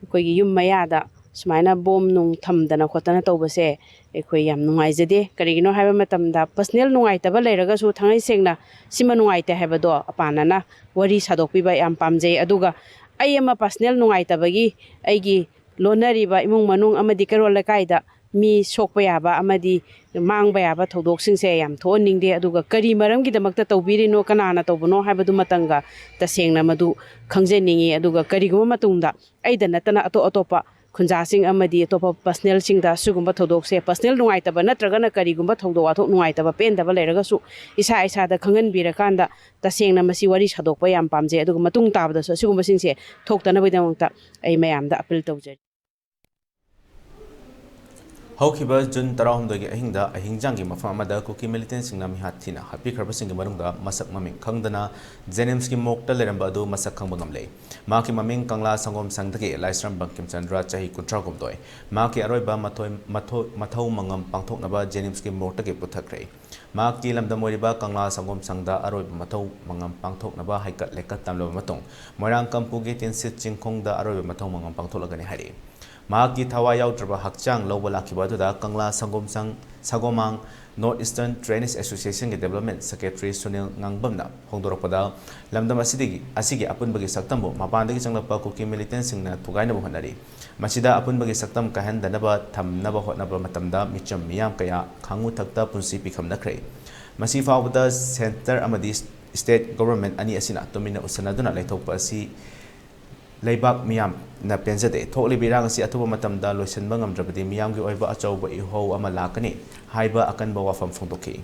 ꯑꯩꯈꯣꯏꯒꯤ ꯌꯨꯝ ꯃꯌꯥꯗ ꯁꯨꯃꯥꯏꯅ ꯕꯣꯝ ꯅꯨꯡ ꯊꯝꯗꯅ ꯈꯣꯠꯇꯅ ꯇꯧꯕꯁꯦ ꯑꯩꯈꯣꯏ ꯌꯥꯝ ꯅꯨꯡꯉꯥꯏꯖꯗꯦ꯫ ꯀꯔꯤꯒꯤꯅꯣ ꯍꯥꯏꯕ ꯃꯇꯝꯗ, ꯄꯔꯁꯅꯦꯜ ꯅꯨꯡꯉꯥꯏꯇꯕ ꯂꯩꯔꯒꯁꯨ ꯊꯥꯡꯉꯩ ꯁꯦꯡꯅ ꯁꯤꯃ ꯅꯨꯡꯉꯥꯏꯇꯦ ꯍꯥꯏꯕꯗꯣ ꯑꯄꯥꯅꯅ ꯋꯥꯔꯤ ꯁꯥꯗꯣꯛꯄꯤꯕ ꯌꯥꯝ ꯄꯥꯝꯖꯩ꯫ ꯑꯗꯨꯒ ꯑꯩ ꯑꯃ ꯄꯔꯁꯅꯦꯜ ꯅꯨꯡꯉꯥꯏꯇꯕꯒꯤ ꯑꯩꯒꯤ ꯂꯣꯟꯅꯔꯤꯕ ꯏꯃꯨꯡ ꯃꯅꯨꯡ ꯑꯃꯗꯤ ꯀꯩꯔꯣꯜ ꯂꯩꯀꯥꯏꯗ ꯃꯤ ꯁꯣꯛꯄ ꯌꯥꯕ ꯑꯃꯗꯤ ꯃꯥꯡꯕ ꯌꯥꯕ ꯊꯧꯗꯣꯛꯁꯤꯡꯁꯦ ꯌꯥꯝ ꯊꯣꯛꯍꯟꯅꯤꯡꯗꯦ꯫ ꯑꯗꯨꯒ ꯀꯔꯤ ꯃꯔꯝꯒꯤꯗꯃꯛꯇ ꯇꯧꯕꯤꯔꯤꯅꯣ, ꯀꯅꯥꯅ ꯇꯧꯕꯅꯣ ꯍꯥꯏꯕꯗꯨꯃꯇꯪꯒ ꯇꯁꯦꯡꯅ ꯃꯗꯨ ꯈꯪꯖꯅꯤꯡꯉꯤ꯫ ꯑꯗꯨꯒ ꯀꯔꯤꯒꯨꯝꯕ ꯃꯇꯨꯡꯗ ꯑꯩꯗ ꯅꯠꯇꯅ ꯑꯇꯣꯞ ꯑꯇꯣꯞꯄ ꯈꯨꯟꯖꯥꯁꯤꯡ ꯑꯃꯗꯤ ꯑꯇꯣꯞꯄ ꯄꯔꯁꯅꯦꯜꯁꯤꯡꯗ ꯁꯤꯒꯨꯝꯕ ꯊꯧꯗꯣꯛꯁꯦ, ꯄꯔꯁꯅꯦꯜ ꯅꯨꯡꯉꯥꯏꯇꯕ ꯅꯠꯇ꯭ꯔꯒꯅ ꯀꯔꯤꯒꯨꯝꯕ ꯊꯧꯗꯣꯛ ꯋꯥꯊꯣꯛ ꯅꯨꯡꯉꯥꯏꯇꯕ ꯄꯦꯟꯗꯕ ꯂꯩꯔꯒꯁꯨ ꯏꯁꯥ ꯏꯁꯥꯗ ꯈꯪꯍꯟꯕꯤꯔꯀꯥꯟꯗ ꯇꯁꯦꯡꯅ ꯃꯁꯤ ꯋꯥꯔꯤ ꯁꯥꯗꯣꯛꯄ ꯌꯥꯝ ꯄꯥꯝꯖꯩ꯫ ꯑꯗꯨꯒ ꯃꯇꯨꯡ ꯇꯥꯕꯗꯁꯨ ꯑꯁꯤꯒꯨꯝꯕꯁꯤꯡꯁꯦ ꯊꯣꯛꯇꯅꯕꯒꯤꯗꯃꯛꯇ ꯑꯩ ꯃꯌꯥꯝꯗ ꯑꯄꯤꯜ ꯇꯧꯖꯔꯤ꯫ ꯍꯧꯈꯤꯕ ꯖꯨꯟ ꯇꯔꯥꯍꯨꯝꯗꯣꯏꯒꯤ ꯑꯍꯤꯡꯗ ꯑꯍꯤꯡꯖꯥꯡꯒꯤ ꯃꯐꯝ ꯑꯃꯗ ꯀꯨꯀꯤ ꯃꯤꯂꯤꯇꯦꯟꯁꯤꯡꯅ ꯃꯤꯍꯥꯠ ꯊꯤꯅ ꯍꯥꯠꯄꯤꯈ꯭ꯔꯕꯁꯤꯡꯒꯤ ꯃꯅꯨꯡꯗ ꯃꯁꯛ ꯃꯃꯤꯡ ꯈꯪꯗꯅ ꯖꯦꯅꯤꯝꯁꯀꯤ ꯃꯣꯔꯒꯇ ꯂꯩꯔꯝꯕ ꯑꯗꯨ ꯃꯁꯛ ꯈꯪꯕ ꯉꯝꯂꯦ꯫ ꯃꯍꯥꯛꯀꯤ ꯃꯃꯤꯡ ꯀꯪꯂꯥ ꯁꯪꯒꯣꯝ ꯁꯪꯗꯒꯤ ꯂꯥꯏꯁ꯭ꯔꯝ ꯕꯪꯀꯤꯝ ꯆꯟꯗ꯭ꯔ, ꯆꯍꯤ ꯀꯨꯟꯊ꯭ꯔꯥꯍꯨꯝꯗꯣꯏ꯫ ꯃꯍꯥꯛꯀꯤ ꯑꯔꯣꯏꯕ ꯃꯊꯣꯏ-, ꯃꯊꯧ-, ꯃꯊꯧ ꯃꯉꯝ ꯄꯥꯡꯊꯣꯛꯅꯕ ꯖꯦꯅꯤꯝꯁꯀꯤ ꯃꯣꯔꯒꯇꯒꯤ ꯄꯨꯊꯈ꯭ꯔꯦ꯫ ꯃꯍꯥꯛꯀꯤ ꯂꯝꯗꯝ ꯑꯣꯏꯔꯤꯕ ꯀꯪꯂꯥ ꯁꯪꯒꯣꯝ ꯁꯪꯗ ꯑꯔꯣꯏꯕ ꯃꯊꯧ ꯃꯉꯝ ꯄꯥꯡꯊꯣꯛꯅꯕ ꯍꯩꯀꯠ ꯂꯩꯀꯠ ꯇꯝꯂꯕ ꯃꯇꯨꯡ, ꯃꯣꯏꯔꯥꯡ ꯀꯝꯄꯨꯒꯤ ꯇꯤꯟꯁꯤꯠ ꯆꯤꯡꯈꯣꯡꯗ ꯑꯔꯣꯏꯕ ꯃꯊꯧ ꯃꯉꯝ ꯄꯥꯡꯊꯣꯛꯂꯒꯅꯤ ꯍꯥꯏꯔꯤ꯫ ꯃꯍꯥꯛꯀꯤ ꯊꯋꯥꯏ ꯌꯥꯎꯗ꯭ꯔꯕ ꯍꯛꯆꯥꯡ ꯂꯧꯕ ꯂꯥꯛꯈꯤꯕ ꯑꯗꯨꯗ ꯀꯪꯂꯥ ꯁꯪꯒꯣꯝ ꯁꯪ, ꯁꯒꯣꯃꯥꯡ North Eastern Drainage Association ꯒꯤ Development Secretary ꯁꯨꯅꯤꯜ ꯉꯥꯡꯕꯝꯅ ꯐꯣꯡꯗꯣꯔꯛꯄꯗ, ꯂꯝꯗꯝ ꯑꯁꯤꯗꯒꯤ, ꯑꯁꯤꯒꯤ ꯑꯄꯨꯟꯕꯒꯤ ꯁꯛꯇꯝꯕꯨ ꯃꯄꯥꯟꯗꯒꯤ ꯆꯪꯂꯛꯄ ꯀꯨꯀꯤ ꯃꯤꯂꯤꯇꯦꯟꯁꯤꯡꯅ ꯊꯨꯒꯥꯏꯅꯕ ꯍꯣꯠꯅꯔꯤ꯫ ꯃꯁꯤꯗ ꯑꯄꯨꯟꯕꯒꯤ ꯁꯛꯇꯝ ꯀꯥꯏꯍꯟꯗꯅꯕ ꯊꯝꯅꯕ ꯍꯣꯠꯅꯕ ꯃꯇꯝꯗ ꯃꯤꯆꯝ ꯃꯤꯌꯥꯝ ꯀꯌꯥ ꯈꯥꯉꯨ ꯊꯛꯇ ꯄꯨꯟꯁꯤ ꯄꯤꯈꯝꯅꯈ꯭ꯔꯦ꯫ ꯃꯁꯤ ꯐꯥꯎꯕꯗ ꯁꯦꯟꯇꯔ ꯑꯃꯗꯤ State government ꯑꯅꯤ ꯑꯁꯤꯅ ꯇꯨꯃꯤꯟꯅ ꯎꯁꯟꯅꯗꯨꯅ ꯂꯩꯊꯣꯛꯄ ꯑꯁꯤ ꯂꯩꯕꯥꯛ ꯃꯤꯌꯥꯝꯅ ꯄꯦꯟꯖꯗꯦ꯫ ꯊꯣꯛꯂꯤꯕ ꯏꯔꯥꯡ ꯑꯁꯤ ꯑꯊꯨꯕ ꯃꯇꯝꯗ ꯂꯣꯏꯁꯤꯟꯕ ꯉꯝꯗ꯭ꯔꯕꯗꯤ ꯃꯤꯌꯥꯝꯒꯤ ꯑꯣꯏꯕ ꯑꯆꯧꯕ ꯏꯍꯧ ꯑꯃ ꯂꯥꯛꯀꯅꯤ ꯍꯥꯏꯕ ꯑꯀꯟꯕ ꯋꯥꯐꯝ ꯐꯣꯡꯗꯣꯛꯈꯤ꯫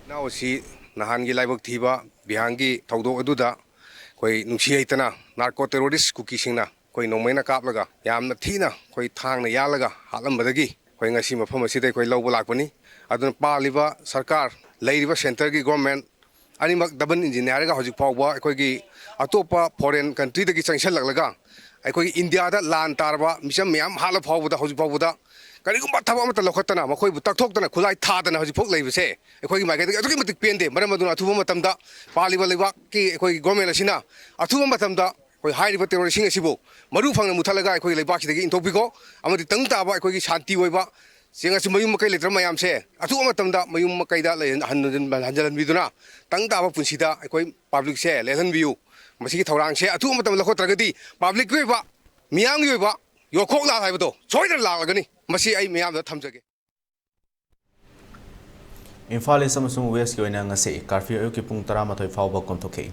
ꯏꯅꯥꯎ ꯑꯁꯤ ꯅꯍꯥꯟꯒꯤ ꯂꯥꯏꯕꯛ ꯊꯤꯕ ꯕꯤꯍꯥꯔꯒꯤ ꯊꯧꯗꯣꯛ ꯑꯗꯨꯗ ꯑꯩꯈꯣꯏ ꯅꯨꯡꯁꯤ ꯂꯩꯇꯅ narco terrorist ꯀꯨꯀꯤꯁꯤꯡꯅ ꯑꯩꯈꯣꯏ ꯅꯣꯡꯃꯩꯅ ꯀꯥꯞꯂꯒ ꯌꯥꯝꯅ ꯊꯤꯅ ꯑꯩꯈꯣꯏ ꯊꯥꯡꯅ ꯌꯥꯜꯂꯒ ꯍꯥꯠꯂꯝꯕꯗꯒꯤ ꯑꯩꯈꯣꯏ ꯉꯁꯤ ꯃꯐꯝ ꯑꯁꯤꯗ ꯑꯩꯈꯣꯏ ꯂꯧꯕ ꯂꯥꯛꯄꯅꯤ꯫ ꯑꯗꯨꯅ ꯄꯥꯜꯂꯤꯕ ꯁꯔꯀꯥꯔ, ꯂꯩꯔꯤꯕ centreꯒꯤ government ꯑꯅꯤꯃꯛ double engine ꯍꯥꯏꯔꯒ ꯍꯧꯖꯤꯛ ꯐꯥꯎꯕ ꯑꯩꯈꯣꯏꯒꯤ ꯑꯇꯣꯞꯄ foreign countryꯗꯒꯤ ꯆꯪꯁꯤꯜꯂꯛꯂꯒ ꯑꯩꯈꯣꯏꯒꯤ ꯏꯟꯗꯤꯌꯥꯗ ꯂꯥꯟ ꯇꯥꯔꯕ ꯃꯤꯆꯝ ꯃꯌꯥꯝ ꯍꯥꯠꯂ ꯐꯥꯎꯕꯗ ꯍꯧꯖꯤꯛ ꯐꯥꯎꯕꯗ ꯀꯔꯤꯒꯨꯝꯕ ꯊꯕꯛ ꯑꯃꯠꯇ ꯂꯧꯈꯠꯇꯅ ꯃꯈꯣꯏꯕꯨ ꯇꯛꯊꯣꯛꯇꯅ ꯈꯨꯠꯂꯥꯏ ꯊꯥꯗꯅ ꯍꯧꯖꯤꯛ ꯐꯥꯎ ꯂꯩꯕꯁꯦ ꯑꯩꯈꯣꯏꯒꯤ ꯃꯥꯏꯀꯩꯗꯒꯤ ꯑꯗꯨꯛꯀꯤ ꯃꯇꯤꯛ ꯄꯦꯟꯗꯦ꯫ ꯃꯔꯝ ꯑꯗꯨꯅ ꯑꯊꯨꯕ ꯃꯇꯝꯗ ꯄꯥꯜꯂꯤꯕ ꯂꯩꯕꯥꯛꯀꯤ ꯑꯩꯈꯣꯏꯒꯤ government ꯑꯁꯤꯅ ꯑꯊꯨꯕ ꯃꯇꯝꯗ ꯑꯩꯈꯣꯏ ꯍꯥꯏꯔꯤꯕ terroristꯁꯤꯡ ꯑꯁꯤꯕꯨ ꯃꯔꯨ ꯐꯪꯅ ꯃꯨꯊꯠꯂꯒ ꯑꯩꯈꯣꯏꯒꯤ ꯂꯩꯕꯥꯛꯁꯤꯗꯒꯤ ꯏꯟꯊꯣꯛꯄꯤꯈꯣ꯫ ꯑꯃꯗꯤ ꯇꯪꯗꯨ ꯇꯥꯕ ꯑꯩꯈꯣꯏꯒꯤ ꯁꯥꯟꯇꯤ ꯑꯣꯏꯕ ꯆꯦꯡ ꯑꯁꯤ ꯃꯌꯨꯝ ꯃꯀꯩ ꯂꯩꯇ꯭ꯔꯕ ꯃꯌꯥꯝꯁꯦ ꯑꯊꯨꯕ ꯃꯇꯝꯗ ꯃꯌꯨꯝ ꯃꯀꯩꯗ ꯂꯩꯍꯟ-, ꯍꯟ-, ꯍꯟꯖꯤꯜꯍꯟꯕꯤꯗꯨꯅ ꯇꯪꯗꯨ ꯇꯥꯕ ꯄꯨꯟꯁꯤꯗ ꯑꯩꯈꯣꯏ publicꯁꯦ ꯂꯦꯜꯍꯟꯕꯤꯌꯨ꯫ ꯃꯁꯤꯒꯤ ꯊꯧꯔꯥꯡꯁꯦ ꯑꯊꯨꯕ ꯃꯇꯝꯗ ꯂꯧꯈꯠꯇ꯭ꯔꯒꯗꯤ publicꯀꯤ ꯑꯣꯏꯕ, ꯃꯤꯌꯥꯝꯒꯤ ꯑꯣꯏꯕ ꯌꯣꯛꯈꯣꯛ ꯂꯥꯜ ꯍꯥꯏꯕꯗꯣ ꯁꯣꯏꯗꯅ ꯂꯥꯛꯂꯒꯅꯤ꯫ ꯃꯁꯤ ꯑꯩ ꯃꯤꯌꯥꯝꯗ ꯊꯝꯖꯒꯦ꯫ ꯏꯝꯐꯥꯜ East ꯑꯃꯁꯨꯡ Westꯀꯤ ꯑꯣꯏꯅ ꯉꯁꯤ curfew ꯑꯌꯨꯛꯀꯤ ꯄꯨꯡ ꯇꯔꯥꯃꯥꯊꯣꯏ ꯐꯥꯎꯕ ꯀꯣꯝꯊꯣꯛꯈꯤ꯫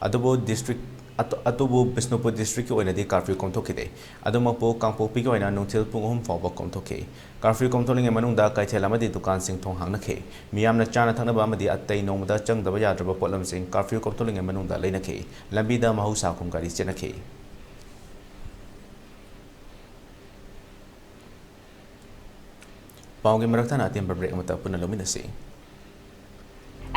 ꯑꯗꯨꯕꯨ district, ꯑꯗꯨ-, ꯑꯗꯨꯕꯨ ꯕꯤꯁꯅꯨꯄꯨꯔ districtꯀꯤ ꯑꯣꯏꯅꯗꯤ curfew ꯀꯣꯝꯊꯣꯛꯈꯤꯗꯦ꯫ ꯑꯗꯨꯃꯛꯄꯨ ꯀꯥꯡꯄꯣꯛꯄꯤꯒꯤ ꯑꯣꯏꯅ ꯅꯨꯡꯊꯤꯜ ꯄꯨꯡ ꯑꯍꯨꯝ ꯐꯥꯎꯕ ꯀꯣꯝꯊꯣꯛꯈꯤ꯫ Curfew ꯀꯣꯝꯊꯣꯛꯂꯤꯉꯩ ꯃꯅꯨꯡꯗ ꯀꯩꯊꯦꯜ ꯑꯃꯗꯤ ꯗꯨꯀꯥꯟꯁꯤꯡ ꯊꯣꯡ ꯍꯥꯡꯅꯈꯤ꯫ ꯃꯤꯌꯥꯝꯅ ꯆꯥꯅ ꯊꯛꯅꯕ ꯑꯃꯗꯤ ꯑꯇꯩ ꯅꯣꯡꯃꯗ ꯆꯪꯗꯕ ꯌꯥꯗ꯭ꯔꯕ ꯄꯣꯠꯂꯝꯁꯤꯡ curfew ꯀꯣꯝꯊꯣꯛꯂꯤꯉꯩ ꯃꯅꯨꯡꯗ ꯂꯩꯅꯈꯤ꯫ ꯂꯝꯕꯤꯗ ꯃꯍꯧꯁꯥ ꯀꯨꯝ ꯒꯥꯔꯤ ꯆꯦꯟꯅꯈꯤ꯫ ꯄꯥꯎꯒꯤ ꯃꯔꯛ ꯊꯠꯅ ꯑꯇꯦꯟꯕ break ꯑꯃꯠꯇ ꯄꯨꯟꯅ ꯂꯧꯃꯤꯟꯅꯁꯤ꯫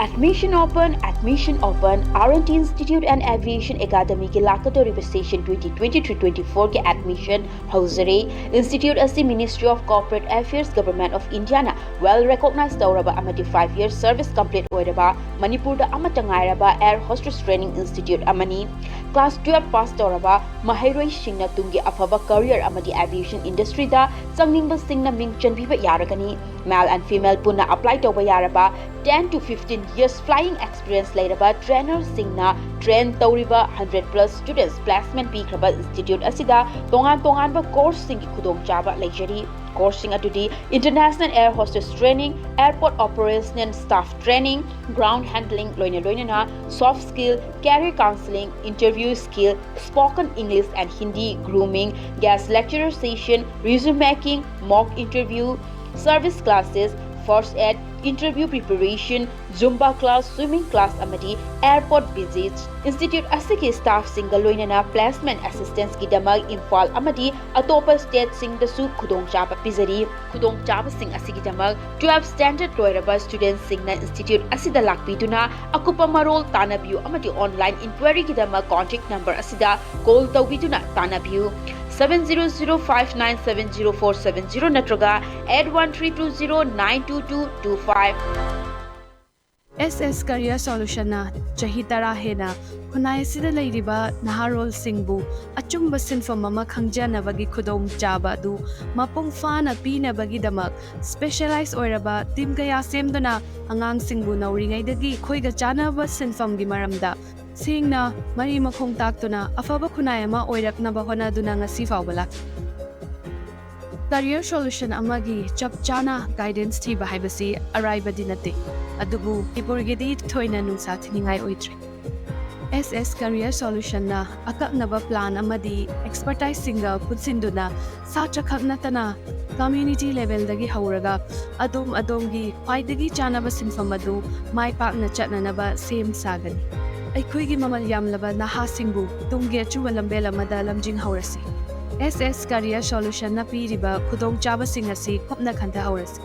Admission open, admission open, R and T Institute and Aviation Academyꯒꯤ ꯂꯥꯛꯀꯗꯧꯔꯤꯕ session twenty twenty-three twenty-fourꯒꯤ admission ꯍꯧꯖꯔꯦ꯫ Institute ꯑꯁꯤ Ministry of Corporate Affairs, Government of Indiaꯅ well recognized ꯇꯧꯔꯕ ꯑꯃꯗꯤ five year service complete ꯑꯣꯏꯔꯕ ꯃꯅꯤꯄꯨꯔꯗ ꯑꯃꯠꯇ ꯉꯥꯏꯔꯕ air hostess training institute ꯑꯃꯅꯤ꯫ Class twelve pass ꯇꯧꯔꯕ ꯃꯍꯩꯔꯣꯏꯁꯤꯡꯅ ꯇꯨꯡꯒꯤ ꯑꯐꯕ career ꯑꯃꯗꯤ aviation industryꯗ ꯆꯪꯅꯤꯡꯕꯁꯤꯡꯅ ꯃꯤꯡ ꯆꯟꯕꯤꯕ ꯌꯥꯔꯒꯅꯤ꯫ Male and female ꯄꯨꯟꯅ apply ꯇꯧꯕ ꯌꯥꯔꯕ ten to fifteen Years flying experience ꯂꯩꯔꯕ trainerꯁꯤꯡꯅ train ꯇꯧꯔꯤꯕ hundred plus students placement ꯄꯤꯈ꯭ꯔꯕ institute ꯑꯁꯤꯗ ꯇꯣꯉꯥꯟ ꯇꯣꯉꯥꯟꯕ courseꯁꯤꯡꯒꯤ ꯈꯨꯗꯣꯡꯆꯥꯕ ꯂꯩꯖꯔꯤ꯫ Courseꯁꯤꯡ ꯑꯗꯨꯗꯤ International Air Hostess Training, Airport Operational Staff Training, Ground Handling ꯂꯣꯏꯅ ꯂꯣꯏꯅꯅ soft skill, career counseling, interview skill, spoken English and Hindi, grooming, guest lecturer session, resume making, mock interview, service classes, first aid, interview preparation, Zumba class, swimming class ꯑꯃꯗꯤ airport visits꯫ Institute ꯑꯁꯤꯒꯤ staffꯁꯤꯡꯒ ꯂꯣꯏꯅꯅ placement assistanceꯀꯤꯗꯃꯛ Imphal ꯑꯃꯗꯤ ꯑꯇꯣꯞꯄ stateꯁꯤꯡꯗꯁꯨ ꯈꯨꯗꯣꯡꯆꯥꯕ ꯄꯤꯖꯔꯤ꯫ ꯈꯨꯗꯣꯡꯆꯥꯕꯁꯤꯡ ꯑꯁꯤꯒꯤꯗꯃꯛ twelve standard ꯂꯣꯏꯔꯕ studentꯁꯤꯡꯅ institute ꯑꯁꯤꯗ ꯂꯥꯛꯄꯤꯗꯨꯅ ꯑꯀꯨꯞꯄ ꯃꯔꯣꯜ ꯇꯥꯟꯅꯕꯤꯌꯨ ꯑꯃꯗꯤ online inquiryꯒꯤꯗꯃꯛ contact number ꯑꯁꯤꯗ call ꯇꯧꯕꯤꯗꯨꯅ ꯇꯥꯟꯅꯕꯤꯌꯨ꯫ Seven zero zero five nine seven zero four seven zero ꯅꯠꯇ꯭ꯔꯒ eight one three two zero nine two two two five꯫ S S Career Solutionꯅ ꯆꯍꯤ ꯇꯔꯥ ꯍꯦꯟꯅ ꯈꯨꯟꯅꯥꯏ ꯑꯁꯤꯗ ꯂꯩꯔꯤꯕ ꯅꯍꯥꯔꯣꯜꯁꯤꯡꯕꯨ ꯑꯆꯨꯝꯕ ꯁꯤꯟꯐꯝ ꯑꯃ ꯈꯪꯖꯅꯕꯒꯤ ꯈꯨꯗꯣꯡꯆꯥꯕ ꯑꯗꯨ ꯃꯄꯨꯡ ꯐꯥꯅ ꯄꯤꯅꯕꯒꯤꯗꯃꯛ specialize ꯑꯣꯏꯔꯕ team ꯀꯌꯥ ꯁꯦꯝꯗꯨꯅ ꯑꯉꯥꯡꯁꯤꯡꯕꯨ ꯅꯧꯔꯤꯉꯩꯗꯒꯤ ꯑꯩꯈꯣꯏꯒ ꯆꯥꯟꯅꯕ ꯁꯤꯟꯐꯝꯒꯤ ꯃꯔꯝꯗ ꯁꯦꯡꯅ ꯃꯔꯤ ꯃꯈꯣꯡ ꯇꯥꯛꯇꯨꯅ ꯑꯐꯕ ꯈꯨꯟꯅꯥꯏ ꯑꯃ ꯑꯣꯏꯔꯛꯅꯕ ꯍꯣꯠꯅꯗꯨꯅ ꯉꯁꯤ ꯐꯥꯎꯕ ꯂꯥꯛꯂꯤ꯫ Career solution ꯑꯃꯒꯤ ꯆꯞ ꯆꯥꯅ guidance ꯊꯤꯕ ꯍꯥꯏꯕꯁꯤ ꯑꯔꯥꯏꯕꯗꯤ ꯅꯠꯇꯦ, ꯑꯗꯨꯕꯨ ꯃꯅꯤꯄꯨꯔꯒꯤꯗꯤ ꯊꯣꯏꯅ ꯅꯨꯡꯁꯥ ꯊꯤꯅꯤꯡꯉꯥꯏ ꯑꯣꯏꯗ꯭ꯔꯦ꯫ S S Career Solutionꯅ ꯑꯀꯛꯅꯕ plan ꯑꯃꯗꯤ expertiseꯁꯤꯡꯒ ꯄꯨꯟꯁꯤꯟꯗꯨꯅ ꯁꯥꯇ꯭ꯔ ꯈꯛ ꯅꯠꯇꯅ community levelꯗꯒꯤ ꯍꯧꯔꯒ ꯑꯗꯣꯝ ꯑꯗꯣꯝꯒꯤ ꯈ꯭ꯋꯥꯏꯗꯒꯤ ꯆꯥꯅꯕ ꯁꯤꯟꯐꯝ ꯑꯗꯨ ꯃꯥꯏ ꯄꯥꯛꯅ ꯆꯠꯅꯅꯕ ꯁꯦꯝ ꯁꯥꯒꯅꯤ꯫ ꯑꯩꯈꯣꯏꯒꯤ ꯃꯃꯜ ꯌꯥꯝꯂꯕ ꯅꯍꯥꯁꯤꯡꯕꯨ ꯇꯨꯡꯒꯤ ꯑꯆꯨꯝꯕ ꯂꯝꯕꯦꯜ ꯑꯃꯗ ꯂꯝꯖꯤꯡꯍꯧꯔꯁꯤ꯫ S S Career Solutionꯅ ꯄꯤꯔꯤꯕ ꯈꯨꯗꯣꯡꯆꯥꯕꯁꯤꯡ ꯑꯁꯤ ꯀꯨꯞꯅ ꯈꯟꯊꯍꯧꯔꯁꯤ꯫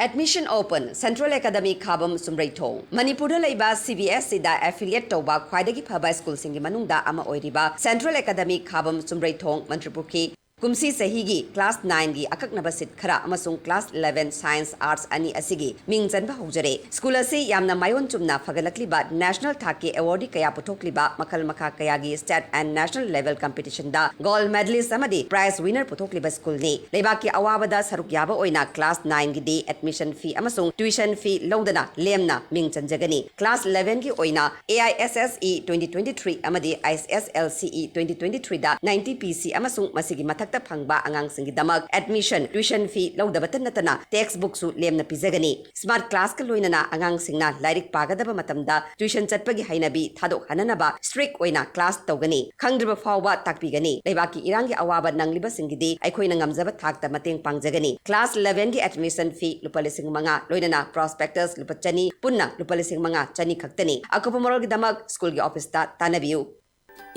Admission open, Central Academy ꯈꯥꯕꯝ ꯆꯨꯝꯔꯩꯊꯣꯡ꯫ ꯃꯅꯤꯄꯨꯔꯗ ꯂꯩꯕ CBSEꯗ affiliate ꯇꯧꯕ ꯈ꯭ꯋꯥꯏꯗꯒꯤ ꯐꯕ schoolꯁꯤꯡꯒꯤ ꯃꯅꯨꯡꯗ ꯑꯃ ꯑꯣꯏꯔꯤꯕ Central Academy ꯈꯥꯕꯝ ꯆꯨꯝꯔꯩꯊꯣꯡ, ꯃꯟꯇ꯭ꯔꯤꯄꯨꯈ꯭ꯔꯤ, ꯀꯨꯝꯁꯤ ꯆꯍꯤꯒꯤ class nine ꯒꯤ ꯑꯀꯛꯅꯕ seat ꯈꯔ ꯑꯃꯁꯨꯡ class eleven science arts ꯑꯅꯤ ꯑꯁꯤꯒꯤ ꯃꯤꯡ ꯆꯟꯕ ꯍꯧꯖꯔꯦ꯫ School ꯑꯁꯤ ꯌꯥꯝꯅ ꯃꯥꯏꯑꯣꯟ ꯆꯨꯝꯅ ꯐꯒꯠꯂꯛꯂꯤꯕ national ꯊꯥꯛꯀꯤ awardee ꯀꯌꯥ ꯄꯨꯊꯣꯛꯂꯤꯕ, ꯃꯈꯜ ꯃꯈꯥ ꯀꯌꯥꯒꯤ state and national level competition the gold medalist ꯑꯃꯗꯤ prize winner ꯄꯨꯊꯣꯛꯂꯤꯕ school ꯅꯤ꯫ ꯂꯩꯕꯥꯛꯀꯤ ꯑꯋꯥꯕꯗ ꯁꯔꯨꯛ ꯌꯥꯕ ꯑꯣꯏꯅ class nine ꯒꯤꯗꯤ admission fee ꯑꯃꯁꯨꯡ tuition fee ꯂꯧꯗꯅ ꯂꯦꯝꯅ ꯃꯤꯡ ꯆꯟꯖꯒꯅꯤ꯫ Class eleven ꯒꯤ ꯑꯣꯏꯅ A I S S E twenty twenty-three ꯑꯃꯗꯤ I S S L C E twenty twenty-three the ninety P C ꯑꯃꯁꯨꯡ ꯃꯁꯤꯒꯤ ꯃꯊꯛꯇ ꯐꯪꯕ ꯑꯉꯥꯡꯁꯤꯡꯒꯤꯗꯃꯛ admission, tuition fee ꯂꯧꯗꯕꯇ ꯅꯠꯇꯅ textbook ꯁꯨ ꯂꯦꯝꯅ ꯄꯤꯖꯒꯅꯤ꯫ Smart class ꯀ ꯂꯣꯏꯅꯅ ꯑꯉꯥꯡꯁꯤꯡꯅ ꯂꯥꯏꯔꯤꯛ ꯄꯥꯒꯗꯕ ꯃꯇꯝꯗ tuition ꯆꯠꯄꯒꯤ ꯍꯩꯅꯕꯤ ꯊꯥꯗꯣꯛꯍꯟꯅꯅꯕ strict ꯑꯣꯏꯅ class ꯇꯧꯒꯅꯤ꯫ ꯈꯪꯗ꯭ꯔꯤꯕ ꯐꯥꯎꯕ ꯇꯥꯛꯄꯤꯒꯅꯤ꯫ ꯂꯩꯕꯥꯛꯀꯤ ꯏꯔꯥꯡꯒꯤ ꯑꯋꯥꯕ ꯅꯪꯂꯤꯕꯁꯤꯡꯒꯤꯗꯤ ꯑꯩꯈꯣꯏꯅ ꯉꯝꯖꯕ ꯊꯥꯛꯇ ꯃꯇꯦꯡ ꯄꯥꯡꯖꯒꯅꯤ꯫ Class eleven ꯒꯤ admission fee ꯂꯨꯄꯥ ꯂꯤꯁꯤꯡ ꯃꯉꯥ, ꯂꯣꯏꯅꯅ prospectus ꯂꯨꯄꯥ ꯆꯅꯤ, ꯄꯨꯟꯅ ꯂꯨꯄꯥ ꯂꯤꯁꯤꯡ ꯃꯉꯥ ꯆꯅꯤ ꯈꯛꯇꯅꯤ꯫ ꯑꯀꯨꯞꯄ ꯃꯔꯣꯜꯒꯤꯗꯃꯛ school ꯒꯤ office ꯇ ꯇꯥꯟꯅꯕꯤꯌꯨ꯫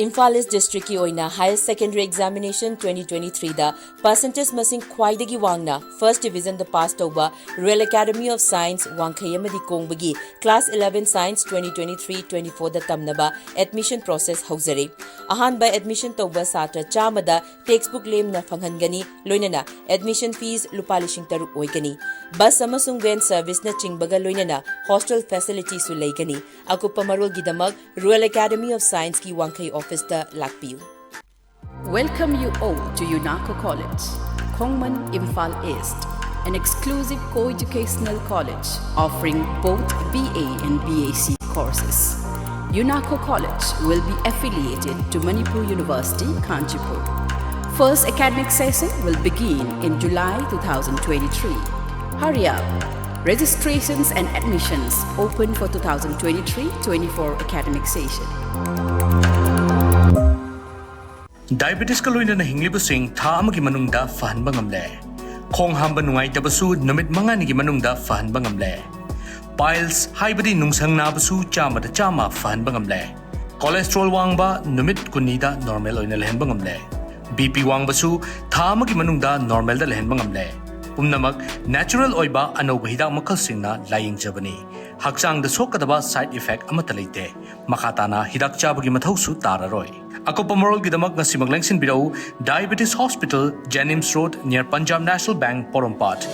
ꯏꯝꯐꯥꯜ East district ꯀꯤ ꯑꯣꯏꯅ Higher Secondary Examination twenty twenty-three ꯗ percentage ꯃꯁꯤꯡ ꯈ꯭ꯋꯥꯏꯗꯒꯤ ꯋꯥꯡꯅ first division ꯗ pass ꯇꯧꯕ Royal Academy of Science ꯋꯥꯡꯈꯩ ꯑꯃꯗꯤ ꯀꯣꯡꯕꯒꯤ class eleven science twenty twenty-three twenty-four ꯗ ꯇꯝꯅꯕ admission process ꯍꯧꯖꯔꯦ꯫ ꯑꯍꯥꯟꯕ admission ꯇꯧꯕ ꯁꯥꯇ꯭ꯔ ꯆꯥꯝꯃꯗ textbook ꯂꯦꯝꯅ ꯐꯪꯍꯟꯒꯅꯤ, ꯂꯣꯏꯅꯅ admission fees ꯂꯨꯄꯥ ꯂꯤꯁꯤꯡ ꯇꯔꯨꯛ ꯑꯣꯏꯒꯅꯤ꯫ Bus ꯑꯃꯁꯨꯡ van service ꯅꯆꯤꯡꯕꯒ ꯂꯣꯏꯅꯅ hostel facility ꯁꯨ ꯂꯩꯒꯅꯤ꯫ ꯑꯀꯨꯞꯄ ꯃꯔꯣꯜꯒꯤꯗꯃꯛ Royal Academy of Science ꯀꯤ ꯋꯥꯡꯈꯩ office ꯇ ꯂꯥꯛꯄꯤꯌꯨ꯫ Welcome you all to UNACO College, Khongman, Imphal East, an exclusive co-educational college offering both B A and B A C courses. UNACO College will be affiliated to Manipur University, Kanchipur. First academic session will begin in July two thousand twenty-three. Hurry up! Registrations and admissions open for two thousand twenty-three twenty-four academic session. Diabetes ꯀ ꯂꯣꯏꯅꯅ ꯍꯤꯡꯂꯤꯕꯁꯤꯡ ꯊꯥ ꯑꯃꯒꯤ ꯃꯅꯨꯡꯗ ꯐꯍꯟꯕ ꯉꯝꯂꯦ꯫ ꯈꯣꯡ ꯍꯥꯝꯕ ꯅꯨꯡꯉꯥꯏꯇꯕꯁꯨ ꯅꯨꯃꯤꯠ ꯃꯉꯥꯅꯤꯒꯤ ꯃꯅꯨꯡꯗ ꯐꯍꯟꯕ ꯉꯝꯂꯦ꯫ Piles ꯍꯥꯏꯕꯗꯤ ꯅꯨꯡꯁꯪ ꯅꯥꯕꯁꯨ ꯆꯥꯝꯃꯗ ꯆꯥꯝꯃ ꯐꯍꯟꯕ ꯉꯝꯂꯦ꯫ Cholesterol ꯋꯥꯡꯕ ꯅꯨꯃꯤꯠ ꯀꯨꯟꯅꯤꯗ normal ꯑꯣꯏꯅ ꯂꯩꯍꯟꯕ ꯉꯝꯂꯦ꯫ B P ꯋꯥꯡꯕꯁꯨ ꯊꯥ ꯑꯃꯒꯤ ꯃꯅꯨꯡꯗ normal ꯗ ꯂꯩꯍꯟꯕ ꯉꯝꯂꯦ꯫ ꯄꯨꯝꯅꯃꯛ natural ꯑꯣꯏꯕ ꯑꯅꯧꯕ ꯍꯤꯗꯥꯛ ꯃꯈꯜꯁꯤꯡꯅ ꯂꯥꯌꯦꯡꯖꯕꯅꯤ꯫ ꯍꯛꯆꯥꯡꯗ ꯁꯣꯛꯀꯗꯕ side effect ꯑꯃꯠꯇ ꯂꯩꯇꯦ꯫ ꯃꯈꯥ ꯇꯥꯅ ꯍꯤꯗꯥꯛ ꯆꯥꯕꯒꯤ ꯃꯊꯧꯁꯨ ꯇꯥꯔꯔꯣꯏ꯫ ꯑꯀꯨꯞꯄ ꯃꯔꯣꯜꯒꯤꯗꯃꯛ ꯉꯁꯤꯃꯛ ꯂꯦꯡꯁꯤꯟꯕꯤꯔꯛꯎ, Diabetes Hospital, Jenims Road, near Punjab National Bank, ꯄꯣꯔꯣꯝꯄꯥꯠ꯫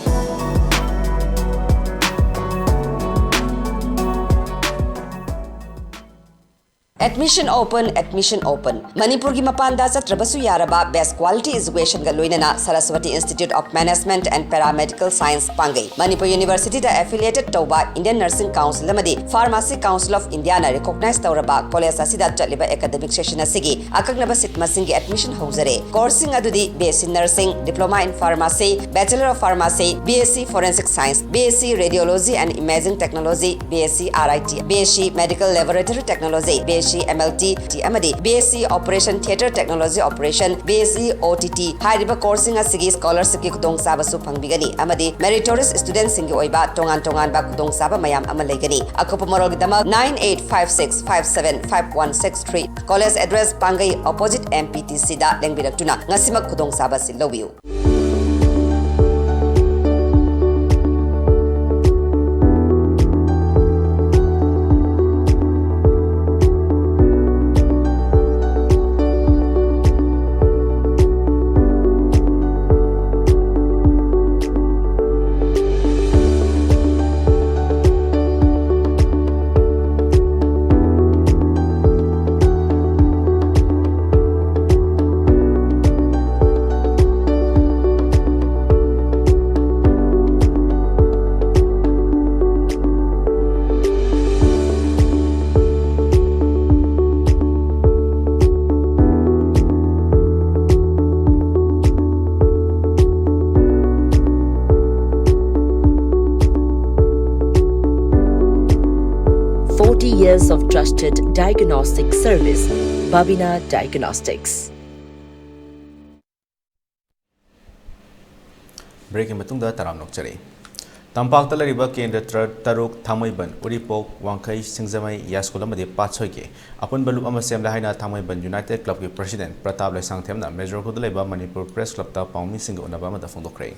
Admission open, admission open. ꯃꯅꯤꯄꯨꯔꯒꯤ ꯃꯄꯥꯟꯗ ꯆꯠꯇ꯭ꯔꯕꯁꯨ ꯌꯥꯔꯕ best quality educationꯒ ꯂꯣꯏꯅꯅ Saraswati Institute of Management and Paramedical Science ꯄꯥꯡꯒꯩ꯫ Manipur Universityꯗ affiliated ꯇꯧꯕ Indian Nursing Council ꯑꯃꯗꯤ Pharmacy Council of Indiaꯅ recognize ꯇꯧꯔꯕ college ꯑꯁꯤꯗ ꯆꯠꯂꯤꯕ academic session ꯑꯁꯤꯒꯤ ꯑꯀꯛꯅꯕ seat ꯃꯁꯤꯡꯒꯤ admission ꯍꯧꯖꯔꯦ꯫ Courseꯁꯤꯡ ꯑꯗꯨꯗꯤ B S C Nursing, Diploma in Pharmacy, Bachelor of Pharmacy, B S C Forensic Science, B S C Radiology and Imaging Technology, B S C R I T, B S C Medical Laboratory Technology, B S C M L T ꯑꯃꯗꯤ B S C Operation Theatre Technology Operation, B S C O T T ꯍꯥꯏꯔꯤꯕ courseꯁꯤꯡ ꯑꯁꯤꯒꯤ scholarshipꯀꯤ ꯈꯨꯗꯣꯡꯆꯥꯕꯁꯨ ꯐꯪꯕꯤꯒꯅꯤ ꯑꯃꯗꯤ meritorious studentꯁꯤꯡꯒꯤ ꯑꯣꯏꯕ ꯇꯣꯉꯥꯟ ꯇꯣꯉꯥꯟꯕ ꯈꯨꯗꯣꯡꯆꯥꯕ ꯃꯌꯥꯝ ꯑꯃ ꯂꯩꯒꯅꯤ꯫ ꯑꯀꯨꯞꯄ ꯃꯔꯣꯜꯒꯤꯗꯃꯛ nine eight five six five seven five one six three꯫ College address ꯄꯥꯡꯒꯩ, opposite M P T Cꯗ ꯂꯦꯡꯕꯤꯔꯛꯇꯨꯅ ꯉꯁꯤꯃꯛ ꯈꯨꯗꯣꯡꯆꯥꯕ ꯑꯁꯤ ꯂꯧꯕꯤꯌꯨ꯫ Forty years of trusted diagnostic service, Babina Diagnostics. Breakꯀꯤ ꯃꯇꯨꯡꯗ ꯇꯔꯥꯝꯅ ꯑꯣꯛꯆꯔꯤ꯫ ꯇꯝꯄꯥꯛꯇ ꯂꯩꯔꯤꯕ ꯀꯦꯟꯗ꯭ꯔ ꯇꯔ-, ꯇꯔꯨꯛ, ꯊꯥꯡꯃꯩꯕꯟ, ꯎꯔꯤꯄꯣꯛ, ꯋꯥꯡꯈꯩ, ꯁꯤꯡꯖꯃꯩ, ꯌꯥꯏꯁ꯭ꯀꯨꯜ ꯑꯃꯗꯤ ꯄꯥꯠꯁꯣꯏꯒꯤ ꯑꯄꯨꯟꯕ ꯂꯨꯞ ꯑꯃ ꯁꯦꯝꯂꯦ ꯍꯥꯏꯅ ꯊꯥꯡꯃꯩꯕꯟ United Clubꯀꯤ President ꯄ꯭ꯔꯇꯥꯞ ꯂꯩꯁꯥꯡꯊꯦꯝꯅ ꯃꯦꯖꯣꯔ ꯈꯨꯜꯗ ꯂꯩꯕ ꯃꯅꯤꯄꯨꯔ Press Clubꯇ ꯄꯥꯎꯃꯤꯁꯤꯡꯒ ꯎꯅꯕ ꯑꯃꯗ ꯐꯣꯡꯗꯣꯛꯈ꯭ꯔꯦ꯫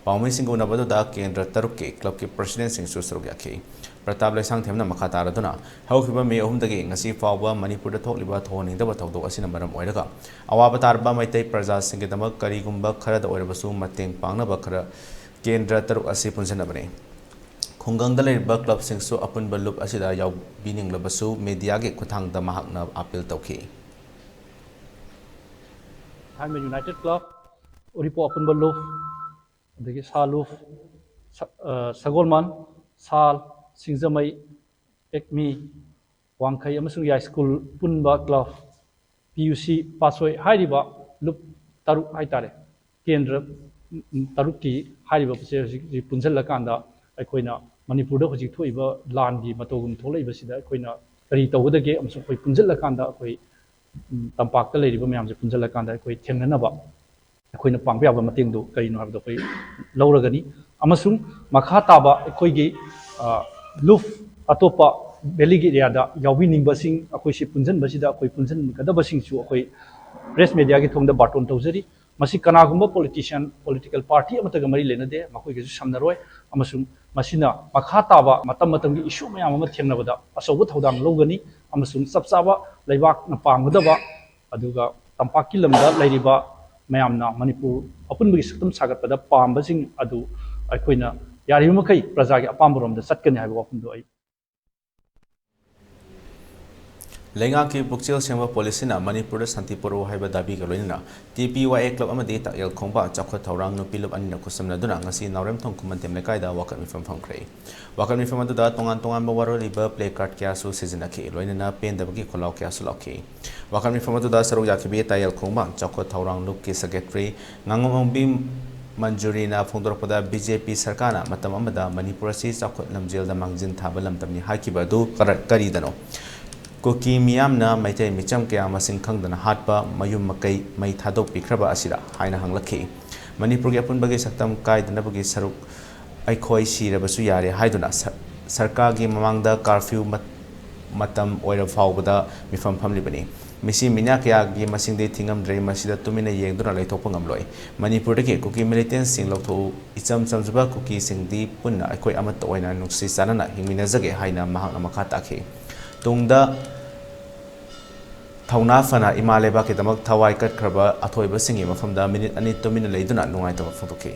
ꯄꯥꯎꯃꯤꯁꯤꯡꯒ ꯎꯅꯕꯗꯨꯗ ꯀꯦꯟꯗ꯭ꯔ ꯇꯔꯨꯛꯀꯤ clubꯀꯤ presidentꯁꯤꯡꯁꯨ ꯁꯔꯨꯛ ꯌꯥꯈꯤ꯫ ꯄ꯭ꯔꯇꯥꯞ ꯂꯩꯁꯥꯡꯊꯦꯝꯅ ꯃꯈꯥ ꯇꯥꯔꯗꯨꯅ, ꯍꯧꯈꯤꯕ ꯃꯦ ꯑꯍꯨꯝꯗꯒꯤ ꯉꯁꯤ ꯐꯥꯎꯕ ꯃꯅꯤꯄꯨꯔꯗ ꯊꯣꯛꯂꯤꯕ ꯊꯧꯑꯣꯡꯅꯤꯡꯗꯕ ꯊꯧꯗꯣꯛ ꯑꯁꯤꯅ ꯃꯔꯝ ꯑꯣꯏꯔꯒ ꯑꯋꯥꯕ ꯇꯥꯔꯕ ꯃꯩꯇꯩ ꯄ꯭ꯔꯖꯥꯁꯤꯡꯒꯤꯗꯃꯛ ꯀꯔꯤꯒꯨꯝꯕ ꯈꯔꯗ ꯑꯣꯏꯔꯕꯁꯨ ꯃꯇꯦꯡ ꯄꯥꯡꯅꯕ ꯈꯔ ꯀꯦꯟꯗ꯭ꯔ ꯇꯔꯨꯛ ꯑꯁꯤ ꯄꯨꯟꯁꯤꯟꯅꯕꯅꯤ꯫ ꯈꯨꯡꯒꯪꯗ ꯂꯩꯔꯤꯕ ꯀ꯭ꯂꯕꯁꯤꯡꯁꯨ ꯑꯄꯨꯟꯕ ꯂꯨꯞ ꯑꯁꯤꯗ ꯌꯥꯎꯕꯤꯅꯤꯡꯂꯕꯁꯨ ꯃꯦꯗꯤꯌꯥꯒꯤ ꯈꯨꯠꯊꯥꯡꯗ ꯃꯍꯥꯛꯅ ꯑꯥꯄꯤꯜ ꯇꯧꯈꯤ꯫ ꯊꯥꯏꯃ ꯌꯨꯅꯥꯏꯇꯦꯠ ꯀ꯭ꯂꯕ, ꯎꯔꯤꯄꯣꯛ ꯑꯄꯨꯟꯕ ꯂꯨꯞ, ꯑꯗꯒꯤ ꯁꯥ ꯂꯨꯞ, ꯁ-, ꯑ, ꯁꯒꯣꯜꯃꯟ, ꯁꯥꯜ, ꯁꯤꯡꯖꯃꯩ, ꯑꯦꯛꯃꯤ, ꯋꯥꯡꯈꯩ ꯑꯃꯁꯨꯡ ꯌꯥꯏꯁ꯭ꯀꯨꯜ ꯄꯨꯟꯕ ꯀ꯭ꯂꯕ, ꯄꯤ ꯌꯨ ꯁꯤ ꯄꯥꯠꯁꯣꯏ ꯍꯥꯏꯔꯤꯕ ꯂꯨꯞ ꯇꯔꯨꯛ ꯍꯥꯏꯇꯥꯔꯦ, ꯀꯦꯟꯗ꯭ꯔ ꯇꯔꯨꯛꯀꯤ ꯍꯥꯏꯔꯤꯕꯁꯦ ꯍꯧꯖꯤꯛ ꯍꯧꯖꯤꯛ ꯄꯨꯟꯁꯤꯜꯂꯀꯥꯟꯗ ꯑꯩꯈꯣꯏꯅ ꯃꯅꯤꯄꯨꯔꯗ ꯍꯧꯖꯤꯛ ꯊꯣꯛꯏꯕ ꯂꯥꯟꯒꯤ ꯃꯇꯧꯒꯨꯝ ꯊꯣꯛꯂꯛꯏꯕꯁꯤꯗ ꯑꯩꯈꯣꯏꯅ ꯀꯔꯤ ꯇꯧꯒꯗꯒꯦ ꯑꯃꯁꯨꯡ ꯑꯩꯈꯣꯏ ꯄꯨꯟꯁꯤꯜꯂꯀꯥꯟꯗ ꯑꯩꯈꯣꯏ, ꯎꯝ, ꯇꯝꯄꯥꯛꯇ ꯂꯩꯔꯤꯕ ꯃꯌꯥꯝꯁꯦ ꯄꯨꯟꯁꯤꯜꯂꯀꯥꯟꯗ ꯑꯩꯈꯣꯏ ꯊꯦꯡꯅꯅꯕ ꯑꯩꯈꯣꯏꯅ ꯄꯥꯡꯕ ꯌꯥꯕ ꯃꯇꯦꯡꯗꯨ ꯀꯔꯤꯅꯣ ꯍꯥꯏꯕꯗꯣ ꯑꯩꯈꯣꯏ ꯂꯧꯔꯒꯅꯤ꯫ ꯑꯃꯁꯨꯡ ꯃꯈꯥ ꯇꯥꯕ ꯑꯩꯈꯣꯏꯒꯤ, ꯑ, ꯂꯨꯞ ꯑꯇꯣꯞꯄ ꯚꯦꯂꯤꯒꯤ ꯑꯦꯔꯤꯌꯥꯗ ꯌꯥꯎꯕꯤꯅꯤꯡꯕꯁꯤꯡ ꯑꯩꯈꯣꯏꯁꯤ ꯄꯨꯟꯁꯤꯟꯕꯁꯤꯗ ꯑꯩꯈꯣꯏ ꯄꯨꯟꯁꯤꯟꯒꯗꯕꯁꯤꯡꯁꯨ ꯑꯩꯈꯣꯏ ꯄ꯭ꯔꯦꯁ ꯃꯦꯗꯤꯌꯥꯒꯤ ꯊꯣꯡꯗ ꯕꯥꯔꯇꯣꯟ ꯇꯧꯖꯔꯤ꯫ ꯃꯁꯤ ꯀꯅꯥꯒꯨꯝꯕ ꯄꯣꯂꯤꯇꯤꯁꯤꯌꯥꯟ, ꯄꯣꯂꯤꯇꯤꯀꯦꯜ ꯄꯥꯔꯇꯤ ꯑꯃꯠꯇꯒ ꯃꯔꯤ ꯂꯩꯅꯗꯦ, ꯃꯈꯣꯏꯒꯁꯨ ꯁꯝꯅꯔꯣꯏ꯫ ꯑꯃꯁꯨꯡ ꯃꯁꯤꯅ ꯃꯈꯥ ꯇꯥꯕ ꯃꯇꯝ ꯃꯇꯝꯒꯤ ꯏꯁꯨ ꯃꯌꯥꯝ ꯑꯃ ꯊꯦꯡꯅꯕꯗ ꯑꯆꯧꯕ ꯊꯧꯗꯥꯡ ꯂꯧꯒꯅꯤ꯫ ꯑꯃꯁꯨꯡ ꯆꯞ ꯆꯥꯕ ꯂꯩꯕꯥꯛꯅ ꯄꯥꯝꯒꯗꯕ, ꯑꯗꯨꯒ ꯇꯝꯄꯥꯛꯀꯤ ꯂꯝꯗ ꯂꯩꯔꯤꯕ ꯃꯌꯥꯝꯅ ꯃꯅꯤꯄꯨꯔ ꯑꯄꯨꯟꯕꯒꯤ ꯁꯛꯇꯝ ꯁꯥꯒꯠꯄꯗ ꯄꯥꯝꯕꯁꯤꯡ ꯑꯗꯨ ꯑꯩꯈꯣꯏꯅ ꯌꯥꯔꯤꯕ ꯃꯈꯩ ꯄ꯭ꯔꯖꯥꯒꯤ ꯑꯄꯥꯝꯕꯔꯣꯝꯗ ꯆꯠꯀꯅꯤ ꯍꯥꯏꯕ ꯋꯥꯐꯝꯗꯨ ꯑꯩ ꯂꯩꯉꯥꯛꯀꯤ ꯄꯨꯛꯆꯦꯜ ꯁꯦꯡꯕ ꯄꯣꯂꯤꯁꯤꯅ ꯃꯅꯤꯄꯨꯔꯗ ꯁꯥꯟꯇꯤ ꯄꯨꯔꯛꯎ ꯍꯥꯏꯕ ꯗꯥꯕꯤꯒ ꯂꯣꯏꯅꯅ ꯇꯤ ꯄꯤ ꯋꯥꯏ ꯑꯦ ꯀ꯭ꯂꯕ ꯑꯃꯗꯤ ꯇꯥꯛꯌꯦꯜ ꯈꯣꯡꯕ ꯆꯥꯎꯈꯠ ꯊꯧꯔꯥꯡ ꯅꯨꯄꯤ ꯂꯨꯞ ꯑꯅꯤꯅ ꯈꯨꯠꯁꯝꯅꯗꯨꯅ ꯉꯁꯤ ꯅꯥꯎꯔꯦꯝꯊꯣꯡ ꯈꯨꯃꯟ ꯇꯦꯝ ꯂꯩꯀꯥꯏꯗ ꯋꯥꯀꯠ ꯃꯤꯐꯝ ꯐꯝꯈ꯭ꯔꯦ꯫ ꯋꯥꯀꯠ ꯃꯤꯐꯝ ꯑꯗꯨꯗ ꯇꯣꯉꯥꯟ ꯇꯣꯉꯥꯟꯕ ꯋꯥꯔꯣꯜ ꯏꯕ ꯄ꯭ꯂꯦ ꯀꯥꯔꯗ ꯀꯌꯥꯁꯨ ꯁꯤꯖꯤꯟꯅꯈꯤ, ꯂꯣꯏꯅꯅ ꯄꯦꯟꯗꯕꯒꯤ ꯈꯣꯜꯂꯥꯎ ꯀꯌꯥꯁꯨ ꯂꯥꯎꯈꯤ꯫ ꯋꯥꯀꯠ ꯃꯤꯐꯝ ꯑꯗꯨꯗ ꯁꯔꯨꯛ ꯌꯥꯈꯤꯕꯤ ꯇꯥꯛꯌꯦꯜ ꯈꯣꯡꯕ ꯆꯥꯎꯈꯠ ꯊꯧꯔꯥꯡ ꯂꯨꯞꯀꯤ ꯁꯦꯀ꯭ꯔꯦꯇꯔꯤ ꯉꯥꯉꯣꯝꯕꯤ ꯃꯟꯖꯨꯔꯤꯅ ꯐꯣꯡꯗꯣꯔꯛꯄꯗ, ꯕꯤ ꯖꯦ ꯄꯤ ꯁꯔꯀꯥꯔꯅ ꯃꯇꯝ ꯑꯃꯗ ꯃꯅꯤꯄꯨꯔ ꯑꯁꯤ ꯆꯥꯎꯈꯠ ꯂꯝꯖꯦꯜꯗ ꯃꯥꯡꯖꯤꯟ ꯊꯥꯕ ꯂꯝꯗꯝꯅꯤ ꯍꯥꯏꯈꯤꯕ ꯑꯗꯨ ꯀꯔ-, ꯀꯔꯤꯗꯅꯣ? ꯀꯨꯀꯤ ꯃꯤꯌꯥꯝꯅ ꯃꯩꯇꯩ ꯃꯤꯆꯝ ꯀꯌꯥ ꯃꯁꯤꯡ ꯈꯪꯗꯅ ꯍꯥꯠꯄ, ꯃꯌꯨꯝ ꯃꯀꯩ ꯃꯩ ꯊꯥꯗꯣꯛꯄꯤꯈ꯭ꯔꯕ ꯑꯁꯤꯗ ꯍꯥꯏꯅ ꯍꯪꯂꯛꯈꯤ꯫ ꯃꯅꯤꯄꯨꯔꯒꯤ ꯑꯄꯨꯟꯕꯒꯤ ꯁꯛꯇꯝ ꯀꯥꯏꯗꯅꯕꯒꯤ ꯁꯔꯨꯛ ꯑꯩꯈꯣꯏ ꯁꯤꯔꯕꯁꯨ ꯌꯥꯔꯦ ꯍꯥꯏꯗꯨꯅ ꯁ-, ꯁꯔꯀꯥꯔꯒꯤ ꯃꯃꯥꯡꯗ ꯀꯥꯔꯐ꯭ꯌꯨ ꯃꯠ-, ꯃꯇꯝ ꯑꯣꯏꯔꯕ ꯐꯥꯎꯕꯗ ꯃꯤꯐꯝ ꯐꯝꯂꯤꯕꯅꯤ꯫ ꯃꯤꯁꯤ ꯃꯤꯅꯥ ꯀꯌꯥꯒꯤ ꯃꯁꯤꯡꯗꯤ ꯊꯤꯉꯝꯗ꯭ꯔꯦ, ꯃꯁꯤꯗ ꯇꯨꯃꯤꯟꯅ ꯌꯦꯡꯗꯨꯅ ꯂꯩꯊꯣꯛꯄ ꯉꯝꯂꯣꯏ꯫ ꯃꯅꯤꯄꯨꯔꯗꯒꯤ ꯀꯨꯀꯤ ꯃꯤꯂꯤꯇꯦꯟꯁꯤꯡ ꯂꯧꯊꯣꯛꯎ, ꯏꯆꯝ ꯆꯝꯖꯕ ꯀꯨꯀꯤꯁꯤꯡꯗꯤ ꯄꯨꯟꯅ ꯑꯩꯈꯣꯏ ꯑꯃꯠꯇ ꯑꯣꯏꯅ ꯅꯨꯡꯁꯤ ꯆꯥꯟꯅꯅ ꯍꯤꯡꯃꯤꯟꯅꯖꯒꯦ ꯍꯥꯏꯅ ꯃꯍꯥꯛꯅ ꯃꯈꯥ ꯇꯥꯈꯤ꯫ ꯇꯨꯡꯗ ꯊꯧꯅꯥ ꯐꯅ ꯏꯃꯥ ꯂꯩꯕꯥꯛꯀꯤꯗꯃꯛ ꯊꯋꯥꯏ ꯀꯠꯈ꯭ꯔꯕ ꯑꯊꯣꯏꯕꯁꯤꯡꯒꯤ ꯃꯐꯝꯗ ꯃꯤꯅꯤꯠ ꯑꯅꯤ ꯇꯨꯃꯤꯟꯅ ꯂꯩꯗꯨꯅ ꯅꯨꯡꯉꯥꯏꯇꯕ ꯐꯣꯡꯗꯣꯛꯈꯤ꯫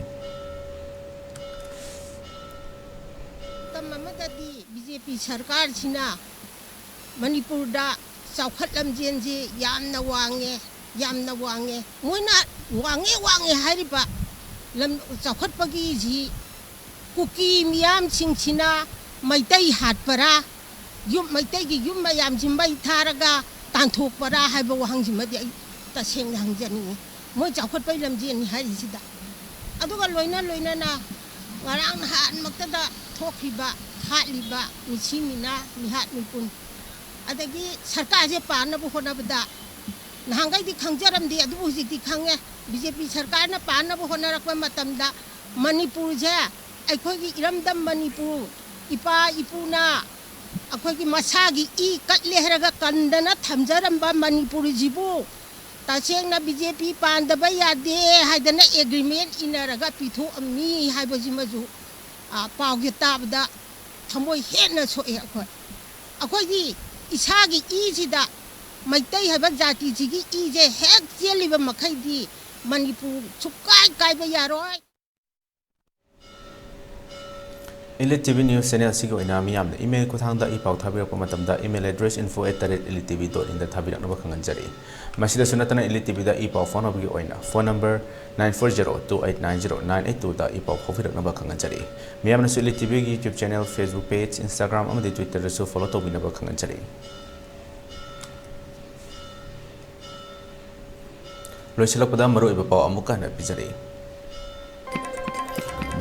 ꯃꯇꯝ ꯑꯃꯗꯗꯤ ꯕꯤ ꯖꯦ ꯄꯤ ꯁꯔꯀꯥꯔꯁꯤꯅ ꯃꯅꯤꯄꯨꯔꯗ ꯆꯥꯎꯈꯠ ꯂꯝꯖꯦꯟꯁꯤ ꯌꯥꯝꯅ ꯋꯥꯡꯉꯦ, ꯌꯥꯝꯅ ꯋꯥꯡꯉꯦ꯫ ꯃꯣꯏꯅ ꯋꯥꯡꯉꯦ, ꯋꯥꯡꯉꯦ ꯍꯥꯏꯔꯤꯕ ꯂꯝ ꯆꯥꯎꯈꯠꯄꯒꯤꯁꯤ ꯀꯨꯀꯤ ꯃꯤꯌꯥꯝꯁꯤꯡꯁꯤꯅ ꯃꯩꯇꯩ ꯍꯥꯠꯄꯔꯥ, ꯌꯨꯝ, ꯃꯩꯇꯩꯒꯤ ꯌꯨꯝ ꯃꯌꯥꯝꯁꯤ ꯃꯩ ꯊꯥꯔꯒ ꯇꯥꯟꯊꯣꯛꯄꯔꯥ ꯍꯥꯏꯕ ꯋꯥꯍꯪꯁꯤꯃꯗꯤ ꯑꯩ ꯇꯁꯦꯡꯅ ꯍꯪꯖꯅꯤꯡꯉꯤ꯫ ꯃꯣꯏ ꯆꯥꯎꯈꯠꯄꯒꯤ ꯂꯝꯖꯦꯜꯅꯤ ꯍꯥꯏꯔꯤꯁꯤꯗ꯫ ꯑꯗꯨꯒ ꯂꯣꯏꯅ ꯂꯣꯏꯅꯅ ꯉꯔꯥꯡ ꯅꯍꯥꯟꯃꯛꯇꯗ ꯊꯣꯛꯈꯤꯕ ꯍꯥꯠꯂꯤꯕ ꯃꯤꯁꯤ ꯃꯤꯅꯥ, ꯃꯤꯍꯥꯠ ꯃꯤꯄꯨꯟ, ꯑꯗꯒꯤ ꯁꯔꯀꯥꯔꯁꯦ ꯄꯥꯟꯅꯕ ꯍꯣꯠꯅꯕꯗ ꯅꯍꯥꯟꯈꯩꯗꯤ ꯈꯪꯖꯔꯝꯗꯦ, ꯑꯗꯨꯕꯨ ꯍꯧꯖꯤꯛꯇꯤ ꯈꯪꯉꯦ꯫ ꯕꯤ ꯖꯦ ꯄꯤ ꯁꯔꯀꯥꯔꯅ ꯄꯥꯟꯅꯕ ꯍꯣꯠꯅꯔꯛꯄ ꯃꯇꯝꯗ ꯃꯅꯤꯄꯨꯔꯁꯦ, ꯑꯩꯈꯣꯏꯒꯤ ꯏꯔꯝꯗꯝ ꯃꯅꯤꯄꯨꯔ, ꯏꯄꯥ ꯏꯄꯨꯅ ꯑꯩꯈꯣꯏꯒꯤ ꯃꯁꯥꯒꯤ ꯏ ꯀꯠꯂꯦ ꯍꯥꯏꯔꯒ ꯀꯟꯗꯅ ꯊꯝꯖꯔꯝꯕ ꯃꯅꯤꯄꯨꯔꯁꯤꯕꯨ ꯇꯁꯦꯡꯅ ꯕꯤ ꯖꯦ ꯄꯤ ꯄꯥꯟꯗꯕ ꯌꯥꯗꯦ ꯍꯥꯏꯗꯅ ꯑꯦꯒ꯭ꯔꯤꯃꯦꯟ ꯏꯟꯅꯔꯒ ꯄꯤꯊꯣꯛꯑꯝꯃꯤ ꯍꯥꯏꯕꯁꯤꯃꯁꯨ, ꯑ, ꯄꯥꯎꯁꯦ ꯇꯥꯕꯗ ꯊꯃꯣꯏ ꯍꯦꯟꯅ ꯁꯣꯛꯑꯦ ꯑꯩꯈꯣꯏ꯫ ꯑꯩꯈꯣꯏꯒꯤ ꯏꯁꯥꯒꯤ ꯏꯁꯤꯗ ꯃꯩꯇꯩ ꯍꯥꯏꯕ ꯖꯥꯇꯤꯁꯤꯒꯤ ꯏꯁꯦ ꯍꯦꯛ ꯆꯦꯜꯂꯤꯕ ꯃꯈꯩꯗꯤ ꯃꯅꯤꯄꯨꯔ ꯁꯨꯛꯀꯥꯏ ꯀꯥꯏꯕ ꯌꯥꯔꯣꯏ꯫ Elite T V News Channel ꯑꯁꯤꯒꯤ ꯑꯣꯏꯅ ꯃꯤꯌꯥꯝꯅ email ꯈꯨꯠꯊꯥꯡꯗ ꯏ ꯄꯥꯎ ꯊꯥꯕꯤꯔꯛꯄ ꯃꯇꯝꯗ email address info at elite T V dot in ꯗ ꯊꯥꯕꯤꯔꯛꯅꯕ ꯈꯪꯍꯟꯖꯔꯤ꯫ ꯃꯁꯤꯗꯁꯨ ꯅꯠꯇꯅ Elite T V ꯗ ꯏ ꯄꯥꯎ ꯐꯥꯎꯅꯕꯒꯤ ꯑꯣꯏꯅ phone number nine four zero two eight nine zero nine eight two ꯗ ꯏ ꯄꯥꯎ ꯐꯥꯎꯕꯤꯔꯛꯅꯕ ꯈꯪꯍꯟꯖꯔꯤ꯫ ꯃꯤꯌꯥꯝꯅꯁꯨ Elite T V ꯒꯤ YouTube channel, Facebook page, Instagram ꯑꯃꯗꯤ Twitter ꯗꯁꯨ follow ꯇꯧꯕꯤꯅꯕ ꯈꯪꯍꯟꯖꯔꯤ꯫ ꯂꯣꯏꯁꯤꯜꯂꯛꯄꯗ ꯃꯔꯨꯑꯣꯏꯕ ꯄꯥꯎ ꯑꯃꯨꯛꯀ ꯍꯟꯅ ꯄꯤꯖꯔꯛꯏ꯫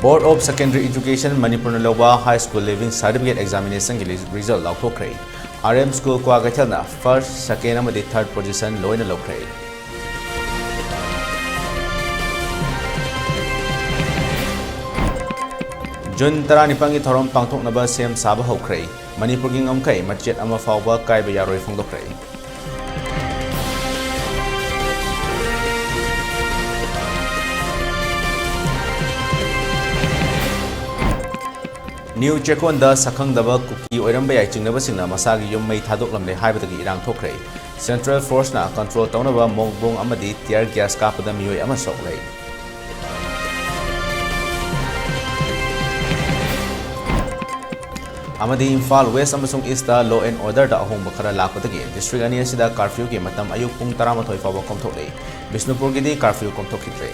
Board of Secondary Education ꯃꯅꯤꯄꯨꯔꯅ ꯂꯧꯕ High School Leaving Certificate Examination ꯒꯤ result ꯂꯥꯎꯊꯣꯛꯈ꯭ꯔꯦ꯫ R M School ꯀ꯭ꯋꯥꯀꯩꯊꯦꯜꯅ first, second ꯑꯃꯗꯤ third position ꯂꯣꯏꯅ ꯂꯧꯈ꯭ꯔꯦ꯫ ꯖꯨꯟ ꯇꯔꯥꯅꯤꯄꯥꯟꯒꯤ ꯊꯧꯔꯝ ꯄꯥꯡꯊꯣꯛꯅꯕ ꯁꯦꯝ ꯁꯥꯕ ꯍꯧꯈ꯭ꯔꯦ꯫ ꯃꯅꯤꯄꯨꯔꯒꯤ ꯉꯝꯈꯩ ꯃꯆꯦꯠ ꯑꯃ ꯐꯥꯎꯕ ꯀꯥꯏꯕ ꯌꯥꯔꯣꯏ ꯐꯣꯡꯗꯣꯛꯈ꯭ꯔꯦ꯫ ꯅ꯭ꯌꯨ ꯆꯦꯛꯀꯣꯟꯗ ꯁꯛꯈꯪꯗꯕ ꯀꯨꯀꯤ ꯑꯣꯏꯔꯝꯕ ꯌꯥꯏ ꯆꯤꯡꯅꯕꯁꯤꯡꯅ ꯃꯁꯥꯒꯤ ꯌꯨꯝ ꯃꯩ ꯊꯥꯗꯣꯛꯂꯝꯂꯦ ꯍꯥꯏꯕꯗꯒꯤ ꯏꯔꯥꯡ ꯊꯣꯛꯈ꯭ꯔꯦ꯫ ꯁꯦꯟꯇ꯭ꯔꯦꯜ ꯐꯣꯔꯁꯅ ꯀꯟꯇ꯭ꯔꯣꯜ ꯇꯧꯅꯕ ꯃꯣꯛ ꯕꯣꯝ ꯑꯃꯗꯤ ꯇꯤꯌꯔ ꯒ꯭ꯌꯥꯁ ꯀꯥꯞꯄꯗ ꯃꯤꯑꯣꯏ ꯑꯃ ꯁꯣꯛꯂꯦ꯫ ꯑꯃꯗꯤ ꯏꯝꯐꯥꯜ ꯋꯦꯁ ꯑꯃꯁꯨꯡ ꯏꯁꯇ law and orderꯗ ꯑꯍꯣꯡꯕ ꯈꯔ ꯂꯥꯛꯄꯗꯒꯤ ꯗꯤꯁꯇ꯭ꯔꯤꯛ ꯑꯅꯤ ꯑꯁꯤꯗ ꯀꯥꯔꯐ꯭ꯌꯨꯒꯤ ꯃꯇꯝ ꯑꯌꯨꯛ ꯄꯨꯡ ꯇꯔꯥꯃꯥꯊꯣꯏ ꯐꯥꯎꯕ ꯀꯣꯝꯊꯣꯛꯂꯦ꯫ ꯕꯤꯁꯅꯨꯄꯨꯔꯒꯤꯗꯤ ꯀꯥꯔꯐ꯭ꯌꯨ ꯀꯣꯝꯊꯣꯛꯈꯤꯗ꯭ꯔꯦ꯫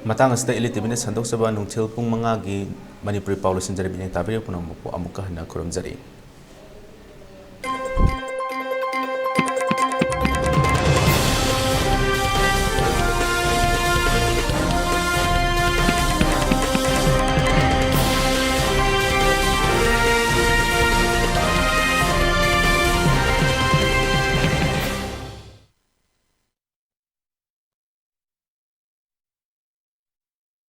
ꯃꯇꯥꯡ ꯑꯁꯤꯗ ꯏꯂꯤꯠ ꯇꯤꯚꯤꯅ ꯁꯟꯗꯣꯛꯆꯕ ꯅꯨꯡꯊꯤꯜ ꯄꯨꯡ ꯃꯉꯥꯒꯤ ꯃꯅꯤꯄꯨꯔꯤ ꯄꯥꯎ ꯂꯣꯏꯁꯤꯟꯖꯔꯦ꯫ ꯃꯤꯠꯌꯦꯡ ꯇꯥꯕꯤꯔꯤꯕ ꯄꯨꯝꯅꯃꯛꯄꯨ ꯑꯃꯨꯛꯀ ꯍꯟꯅ ꯈꯨꯔꯨꯝꯖꯔꯤ꯫